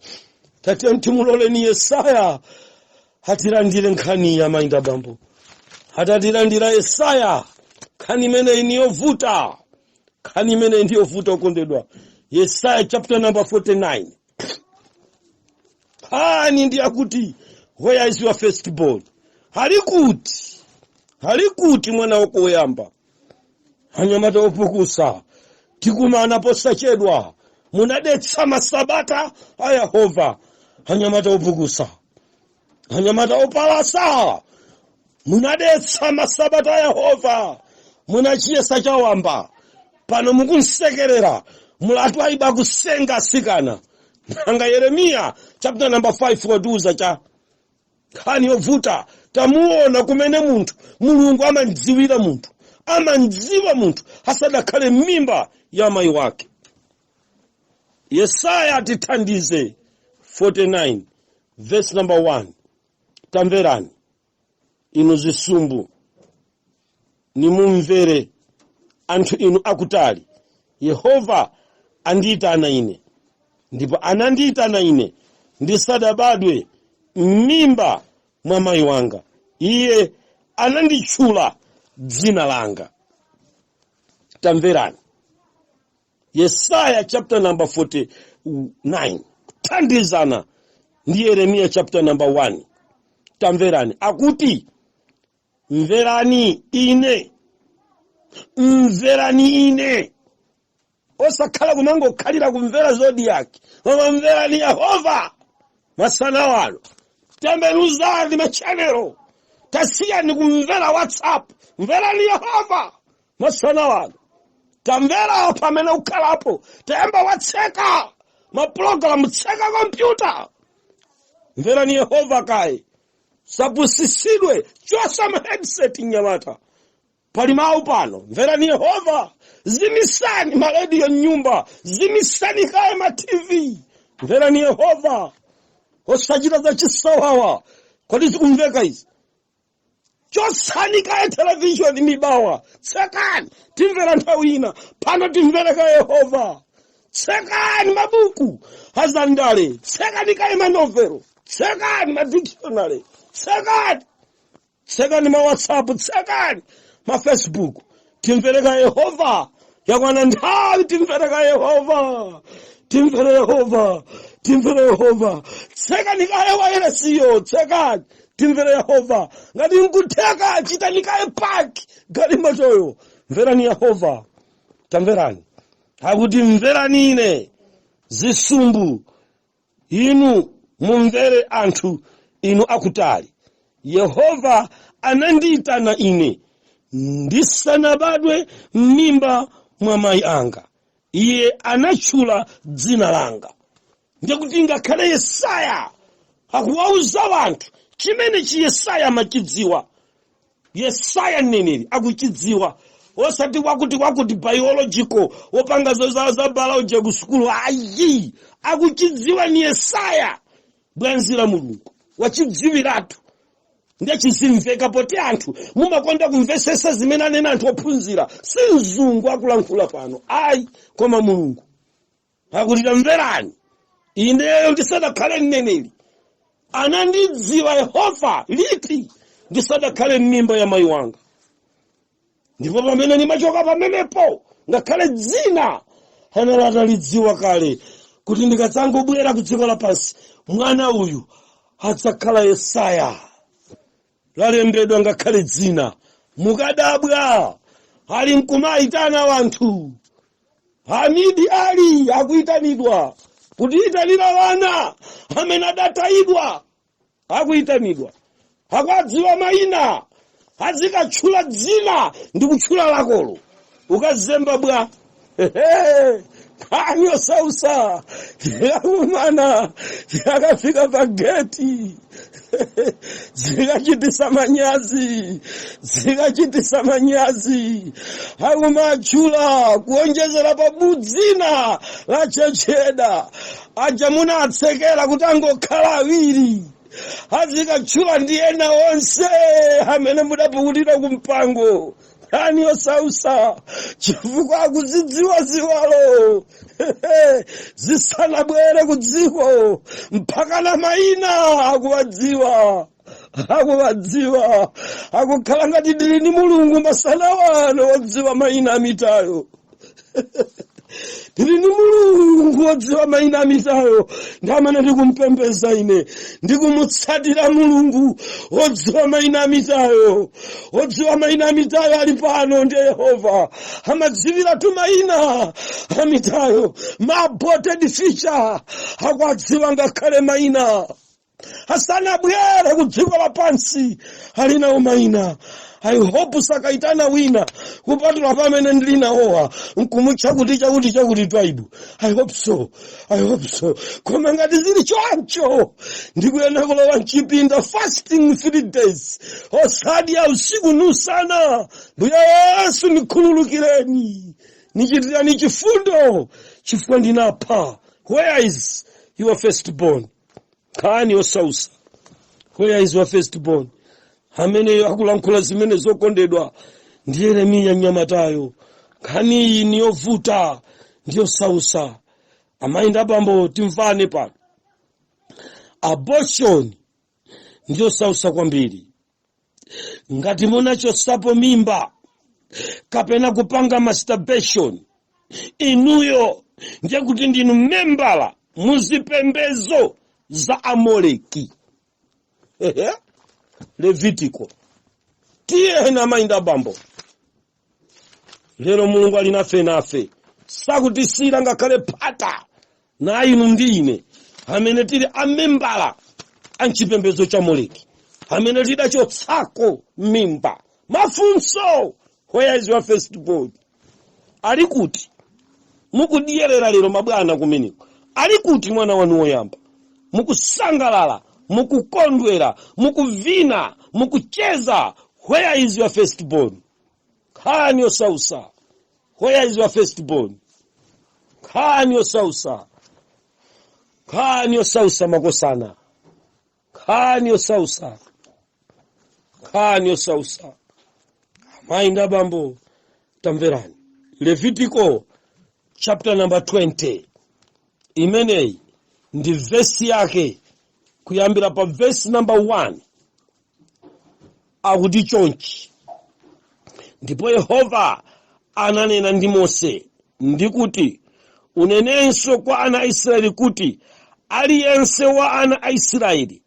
Tatiye ntimuloleni Yesaya atilandire nkhani ya mayinda bambo. Atatilandira Yesaya, nkhani imeneyi ni yovuta. Nkhani imeneyi ni yovuta. Nkhani imene ndiyovuta, okondedwa. Yesaya chapter number 49, nkhani ndi yakuti, "Where is your firstborn?" Hali kuti? Hali kuti mwana wako woyamba? Anyamata opukusa, tikumana posachedwa. Munadetsa masabata a Yehova. Anyamata opukusa, anyamata opalasa, munadetsa masabata a Yehova, munachiyesa chawamba. Pano mukunsekerera mulatu ayiba kusenga asikana. Nanga Yeremiya chapter number 5 watiuza cha? Nkhani yovuta. Tamuona kumene munthu, Mulungu amandziwira munthu, amandziwa munthu asadakhale m'mimba ya mayi wake. Yesaya atithandize, 49 verse number 1. Tamverani inu zisumbu, nimumvere anthu inu akutali. Yehova andiyitana ine, ndipo anandiyitana ine ndisadabadwe m'mimba mwa mayi wanga. Iye ananditchula dzina langa. Tamverani, Yesaya chapter number 49 kuthandizana ndi Yeremiya chapter number 1. Tamverani, akuti, "Mverani ine, mverani ine." Osakhala kumangokhalira kumvera Zodiak, koma mverani Yehova masana wano. Tembenuzani ma channel, tasiyani kumvera WhatsApp, mverani Yehova masana wano. Tamvera pamene ukhalapo, tayamba watseka mapulogalamu, tseka kompyuta, mverani Yehova kaye. Sapusisidwe, chosa ma headset, mnyamata, pali mawu pano. Mverani Yehova. Zimisani marediyo mnyumba, zimisani kaye ma TV, mverani Yehova. Osachita za chisawawa. Kodi zikumveka izi? Chosani kaye television mibawa, tsekani, timvera nthawi ina. Pano timvere ka Yehova. Tsekani mabuku azandale, tsekani kaye manovelo, tsekani ma dictionary, tsekani, tsekani ma WhatsApp, tsekani ma Facebook, timvere ka Yehova. Yakwana nthawi, timvere ka Yehova, timvere Yehova, timvere Yehova. Tsekani kaye wairesiyo, tsekani, timvere Yehova. Ngati nkutheka, chitani kaye park galimotoyo, mverani Yehova. Tamverani, akuti, "Mverani ine zisumbu inu, mumvere anthu inu akutali. Yehova anandiyitana ine ndisanabadwe m'mimba mwa mayi anga. Iye anatchula dzina langa." Ndikuti ngakhale Yesaya akuwauza wanthu chimene chi Yesaya amachidziwa. Yesaya mneneri akuchidziwa, osati wakuti wakuti biological wopanga za biology ku sukulu, ayi. Akuchidziwa ni Yesaya, bwenzi la Mulungu, wachidziwiratu. Ndechizimveka poti anthu mumakonda kumvesesa zimene anena anthu ophunzira. Si mzungu akulankhula pano, ayi, koma Mulungu akuti, "Tamverani, ineyo ndisadakhale mneneri anandidziwa Yehova." Liti? Ndisadakhale m'mimba ya mayi wanga. Ndipo pamene ndimachoka pamenepo, ngakhale dzina anali atalidziwa kale, kuti ndikadzangobwera ku dziko lapansi, mwana uyu adzakhala Yesaya. Lalembedwa ngakhale dzina. Mukadabwa ali nkumayitana wanthu. Hamidi Ali akuyitanidwa kutiyitanira wana amene adatayidwa, akuyitanidwa, akuadziwa mayina, azikatchula dzina ndi kutchula lakolo, ukazemba bwa? Nkhani yosausa yakumana yakafika pa geti, zikachitisa manyazi, zikachitisa manyazi. Akumatchula kuonjezera pa budzina la checheda aja munatsekera kuti angokhala awiri, azikatchula ndi ena onse amene mudapukutira kumpango. Nkhani yosausa, chifukwa akuzidziwa ziwalo zisanabwere ku dziko, mpaka na mayina akuwadziwa, akuwadziwa. Akukhala ngati ndili ni Mulungu masana wano wodziwa mayina amitayo. Tili ndi Mulungu wodziwa mayina amitayo, ndi amene ndikumpembeza ine, ndikumutsatira Mulungu wodziwa mayina amitayo. Wodziwa mayina amitayo ali pano ndiye Yehova, amadziwira tu mayina amitayo. Ma aborted fetus akuadziwa ngakhale mayina asanabwere ku dziko lapansi, ali nawo mayina. I hope sakaitana wina kupatula pamene ndili nawowa nkumutcha kuti chakuti chakuti Twaibu. I hope so, I hope so. Koma ngati zili choncho, ndikuyenda kulowa mchipinda, fasting 3 days, osadya usiku nusana. Mbuya Yesu, nikhululukireni, nichitirani chifundo, chifukwa ndinapha. Where is your firstborn? Nkhani yosausa. Where is your firstborn? Ameneyo akulankhula zimene zokondedwa ndi Yeremiya mnyamatayo. Nkhani iyi ni yovuta, ndiyosausa. Amayi ndi abambo, timvane pano. Abortion ndiyosausa kwambiri. Ngati munachosapo mimba kapena kupanga masturbation inuyo, ndiye kuti ndinu membala muzipembezo za Amoleki. Ehe. Levitico. Tiyeni, amayi ndi abambo, lero Mulungu ali nafe nafe, sakutisira ngakhale phata na inu ndi ine amene tili amembala a mchipembedzo cha Moleki, amene tidachotsako mimba. Mafunso: where is your firstborn? Ali kuti? Mukudyerera lero mabwana kumeneko, ali kuti mwana wanu woyamba? Mukusangalala, mukukondwera, mukuvina, mukucheza, where is your firstborn? Nkhani yosausa. Where is your firstborn? Nkhani yosausa, nkhani yosausa makosana, nkhani yosausa, nkhani yosausa. Amayi ndi abambo, tamverani Levitico chapter number 20, imeneyi ndi vesi yake, kuyambira pa vesi number 1. Akuti chonchi: Ndipo Yehova ananena ndi Mose ndikuti, "Unenenso kwa ana a Israeli kuti aliyense wa ana a Israeli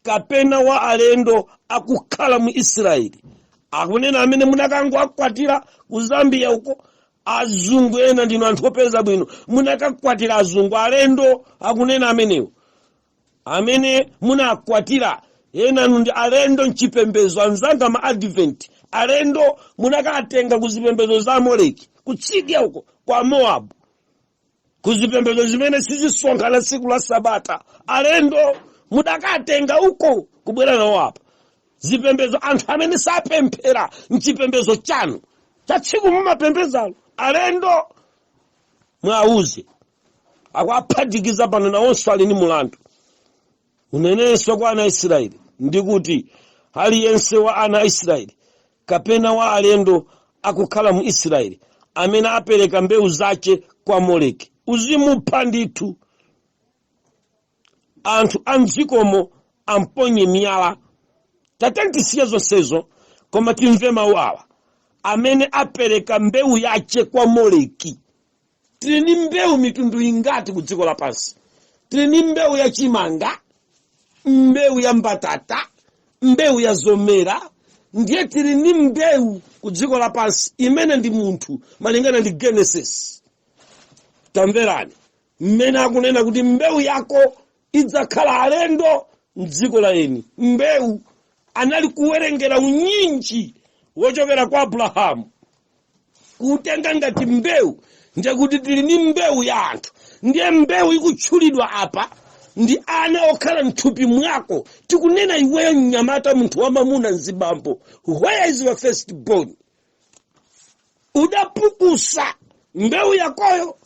kapena wa alendo akukhala mu Israeli." Akunena amene munakangoakwatira ku Zambia uko, azungu ena ndinu anthu opeza bwino, munakakwatira azungu alendo. Akunena amenewo amene munakwatira, enanu ndi alendo mchipembedzo, anzanga ma Advent, alendo munakatenga ku zipembedzo za Moleki kutsidya uko kwa Moabu, ku zipembedzo zimene sizisonkhana tsiku la Sabata. Alendo mudakatenga uko kubwera nawo apa, zipembedzo, anthu amene sapemphera mchipembedzo chanu cha tsiku mumapembedzalo. Alendo mwauze, akuaphatikiza pano, nawonso ali ndi mulandu. "Unenenso kwa ana a Israeli ndikuti aliyense wa ana a Israeli kapena wa alendo akukhala mu Israeli amene apereka mbewu zace kwa Moleki, uzimupha ndithu. Anthu a mdzikomo amponye miyala." Tatantisiye zonsezo, koma timve mawu awa: amene apereka mbewu yace kwa Moleki. Tili ndi mbewu mitundu ingati ku dziko lapansi? Tili ndi mbewu ya chimanga, mbewu ya mbatata, mbewu ya zomera. Ndiye tili ndi mbewu ku dziko lapansi imene ndi munthu, malingana ndi Genesis. Tamverani mmene akunena kuti mbewu yako idzakhala alendo mdziko la eni. Mbewu anali kuwerengera unyinji wochokera kwa Abrahamu, kutenga ngati mbewu. Ndiye kuti tili ndi mbewu ya anthu. Ndiye mbewu ikutchulidwa apa ndi ana okhala mthupi mwako. Tikunena iweyo mnyamata, munthu wamamuna, mzibambo, where is your first born? Udapukusa mbewu yakoyo,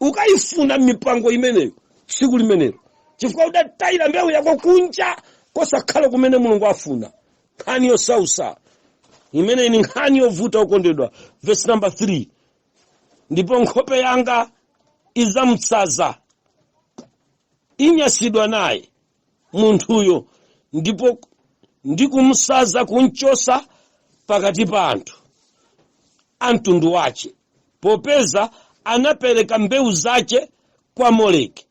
ukayifuna mipango imeneyo tsiku limenelo, chifukwa udatayira mbewu yako kunja kosakhala kumene Mulungu afuna. Nkhani yosausa imene ni nkhani yovuta, okondedwa. Verse number 3: "Ndipo nkhope yanga idzamutsaza, inyasidwa naye munthuyo, ndipo ndikumsaza kunchosa pakati pa anthu a mtundu wace." Popeza anapereka mbewu zace kwa Moleki,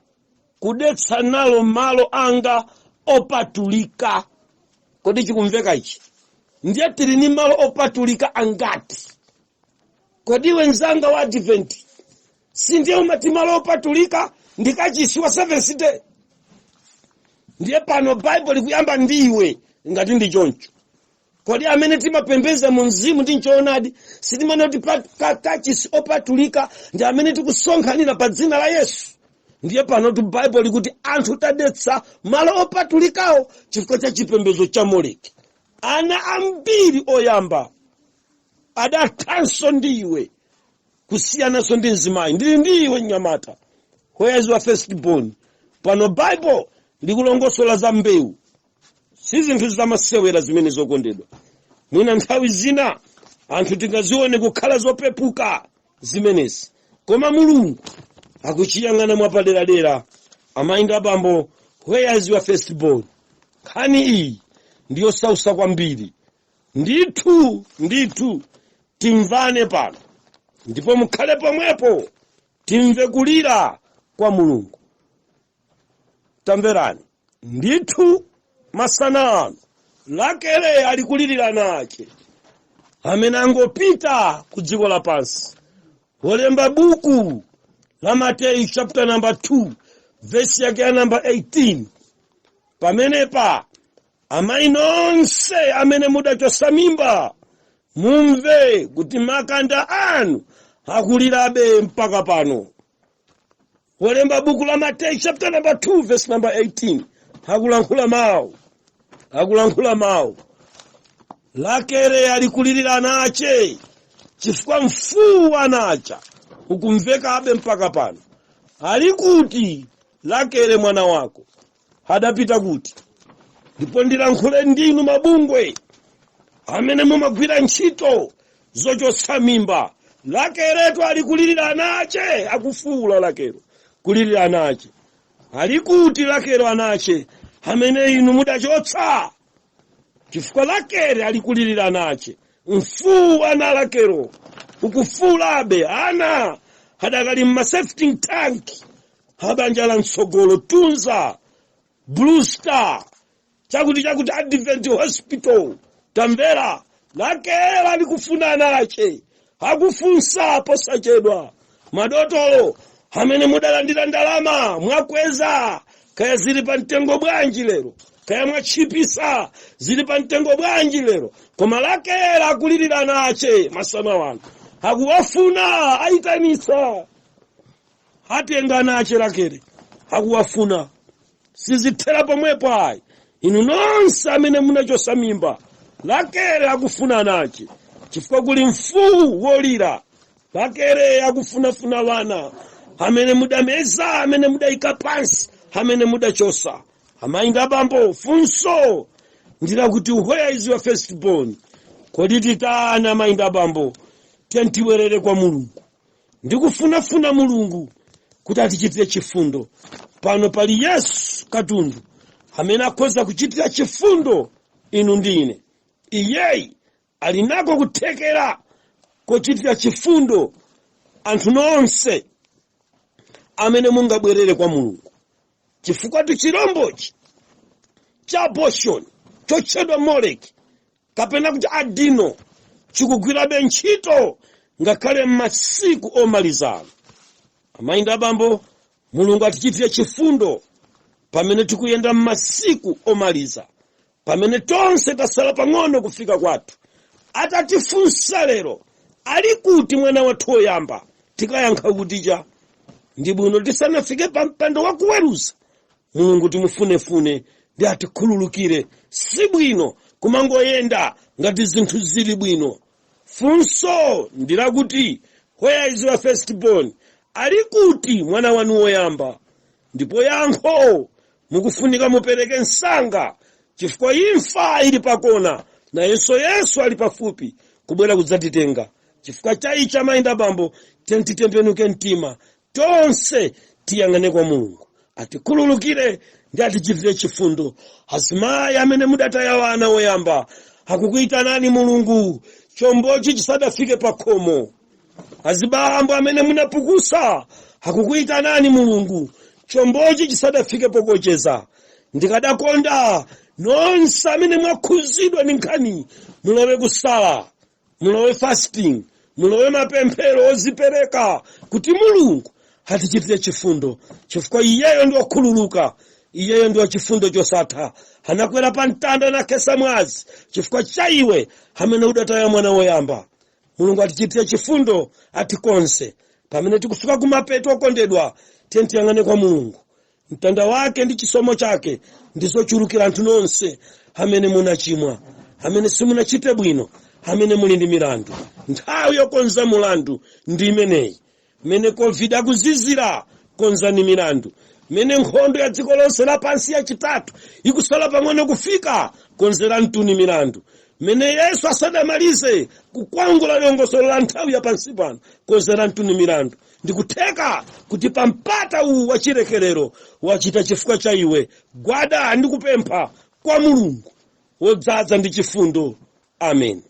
kudetsa nalo malo anga opatulika. Kodi chikumveka ichi? Ndiye tili ni malo opatulika angati? Kodi wenzanga wa Advent, sindiye umati malo opatulika ndikachisi wa Seventh Day? Ndiye pano Baibulo likuyamba ndiwe. Ngati ndi choncho, kodi amene timapembeza mu mzimu ndi nchoonadi sitimane kuti kachisi opatulika ndi amene tikusonkhanira pa dzina la Yesu? Ndiye pano tu Baibulo likuti anthu tadetsa malo opatulikawo chifukwa cha chipembedzo cha Moleki. Ana ambiri oyamba adathanso ndiwe, kusiyananso ndi mzimayi. Ndili ndiwe mnyamata, where is your first born? Pano Bible likulongosola za mbewu, si zinthu zamasewera zimene zokondedwa. Mwina nthawi zina anthu tingazione kukhala zopepuka zimenezi, koma Mulungu akuchiyang'ana mwapaderadera. Amayi ndi abambo, where is your first born? Nkhani iyi ndiyosausa kwambiri ndithu ndithu. Timvane pano ndipo mukhale pomwepo, timve kulira kwa Mulungu. Tamverani ndithu, masana ano Rakele alikulirira nache amene angopita ku dziko lapansi. Wolemba buku la Mateyu chapter number 2, verse yake ya number 18, pamenepa amayi nonse amene mudachosa mimba, mumve kuti makanda anu akulirabe mpaka pano. Wolemba buku la Mateyu chapter number 2 verse number 18 akulankhula mawu, akulankhula mawu. Rakele alikulirira anache chifukwa mfuwu anacha ukumvekabe mpaka pano. Ali kuti Rakele mwana wako? Adapita kuti? Ndipo ndilankhule ndinu mabungwe amene mumagwira ntchito zochotsa mimba. Rakeletu alikulirira anache, akufuwula Rakelo kulirira anache. Ali kuti Rakelo anache amene inu mudachotsa? Chifukwa Rakele alikulirira anache, mfuwu ana Rakelo ukufuulabe. Ana adakali mma septic tank abanja la mtsogolo, Tunza, Blue Star, chakuti chakuti, Advent Hospital. Tamvera, Rakele alikufuna anache, akufunsa posachedwa. Madotolo amene mudalandira ndalama mwakweza, kaya zili pa mtengo bwanji lero, kaya mwatchipisa, zili pa mtengo bwanji lero, koma Rakele akulirira anache masana wano, akuwafuna. Ayitanitsa, atenga anache. Rakele akuwafuna. Sizithera pomwepo ayi. Inu nonse amene munachosa mimba, Rakele akufuna anache chifukwa kuli mfuwu wolira. Rakele akufunafuna wana amene mudameza, amene mudayika pansi, amene mudachosa. Amayi ndi abambo, funso ndilakuti, where is your first born? Kodi titani, amayi ndi abambo? Tiyeni kwa Mulungu ndikufunafuna Mulungu kuti atichitire chifundo. Pano pali Yesu katundu amene akhoza kuchitira chifundo inu ndi ine. Iyeyi ali nako kuthekera kochitira chifundo anthu nonse amene mungabwerere kwa Mulungu, chifukwa chirombochi cha abortion chotchedwa Moleki kapena kuti adino chikugwirabe ntchito ngakhale m'masiku omalizano. Amayi ndi abambo, Mulungu atichitire chifundo pamene tikuyenda m'masiku omaliza, pamene tonse tasala pang'ono kufika kwathu. Atatifunsa lero, ali kuti mwana wathu woyamba, tikayankha kuti cha? Ndi bwino tisanafike pa mpando wakuweruza Mulungu timufunefune ndi atikhululukire. Si bwino kumangoyenda ngati zinthu zili bwino. Funso ndilakuti, where is your first born? Ali kuti mwana wanu woyamba? Ndipo yankho mukufunika mupereke msanga, chifukwa imfa ili pakona, nayenso Yesu ali pafupi kubwera kudzatitenga. Chifukwa cha ichi, amayi ndi abambo, titembenuke mtima tonse, tiyang'ane kwa Mulungu atikhululukire ndi atichitire chifundo. Azimayi amene mudataya ana woyamba, akukuyitanani Mulungu chombochi chisadafike pa khomo. Azibambo amene munapukusa, akukuyitanani Mulungu chombochi chisadafike pokocheza. Ndikadakonda nonse amene mwakhuzidwa ndi nkhani mulowe kusala, mulowe fasting, mulowe mapemphero ozipereka kuti Mulungu atichitire chifundo, chifukwa iyeyo ndi wokhululuka, iyeyo ndi wachifundo chosatha. Anakwera pa mtanda nakhetsa mwazi chifukwa cha iwe amene udataya mwana woyamba. Mulungu atichitire chifundo, atikonse pamene tikufika kumapeto. Okondedwa, tiye tiyang'ane kwa Mulungu. Mtanda wake ndi chisomo chake ndizochulukira anthu nonse amene munachimwa, amene simunachite bwino, amene muli ndi milandu. Nthawi yokonza mulandu ndi imeneyi. Mmene COVID akuzizira, konzani milandu. Mmene nkhondo ya dziko lonse lapansi yachitatu ikusala pang'ono kufika, konzera mtuni milandu. Mmene Yesu asadamalize kukwangula dongosolo la nthawi ya pansi pano, konzera mtuni milandu. Ndikutheka kuti pampata uwu wachilekerero wachita chifukwa cha iwe. Gwada ndi kupempha kwa Mulungu wodzaza ndi chifundo. Amen.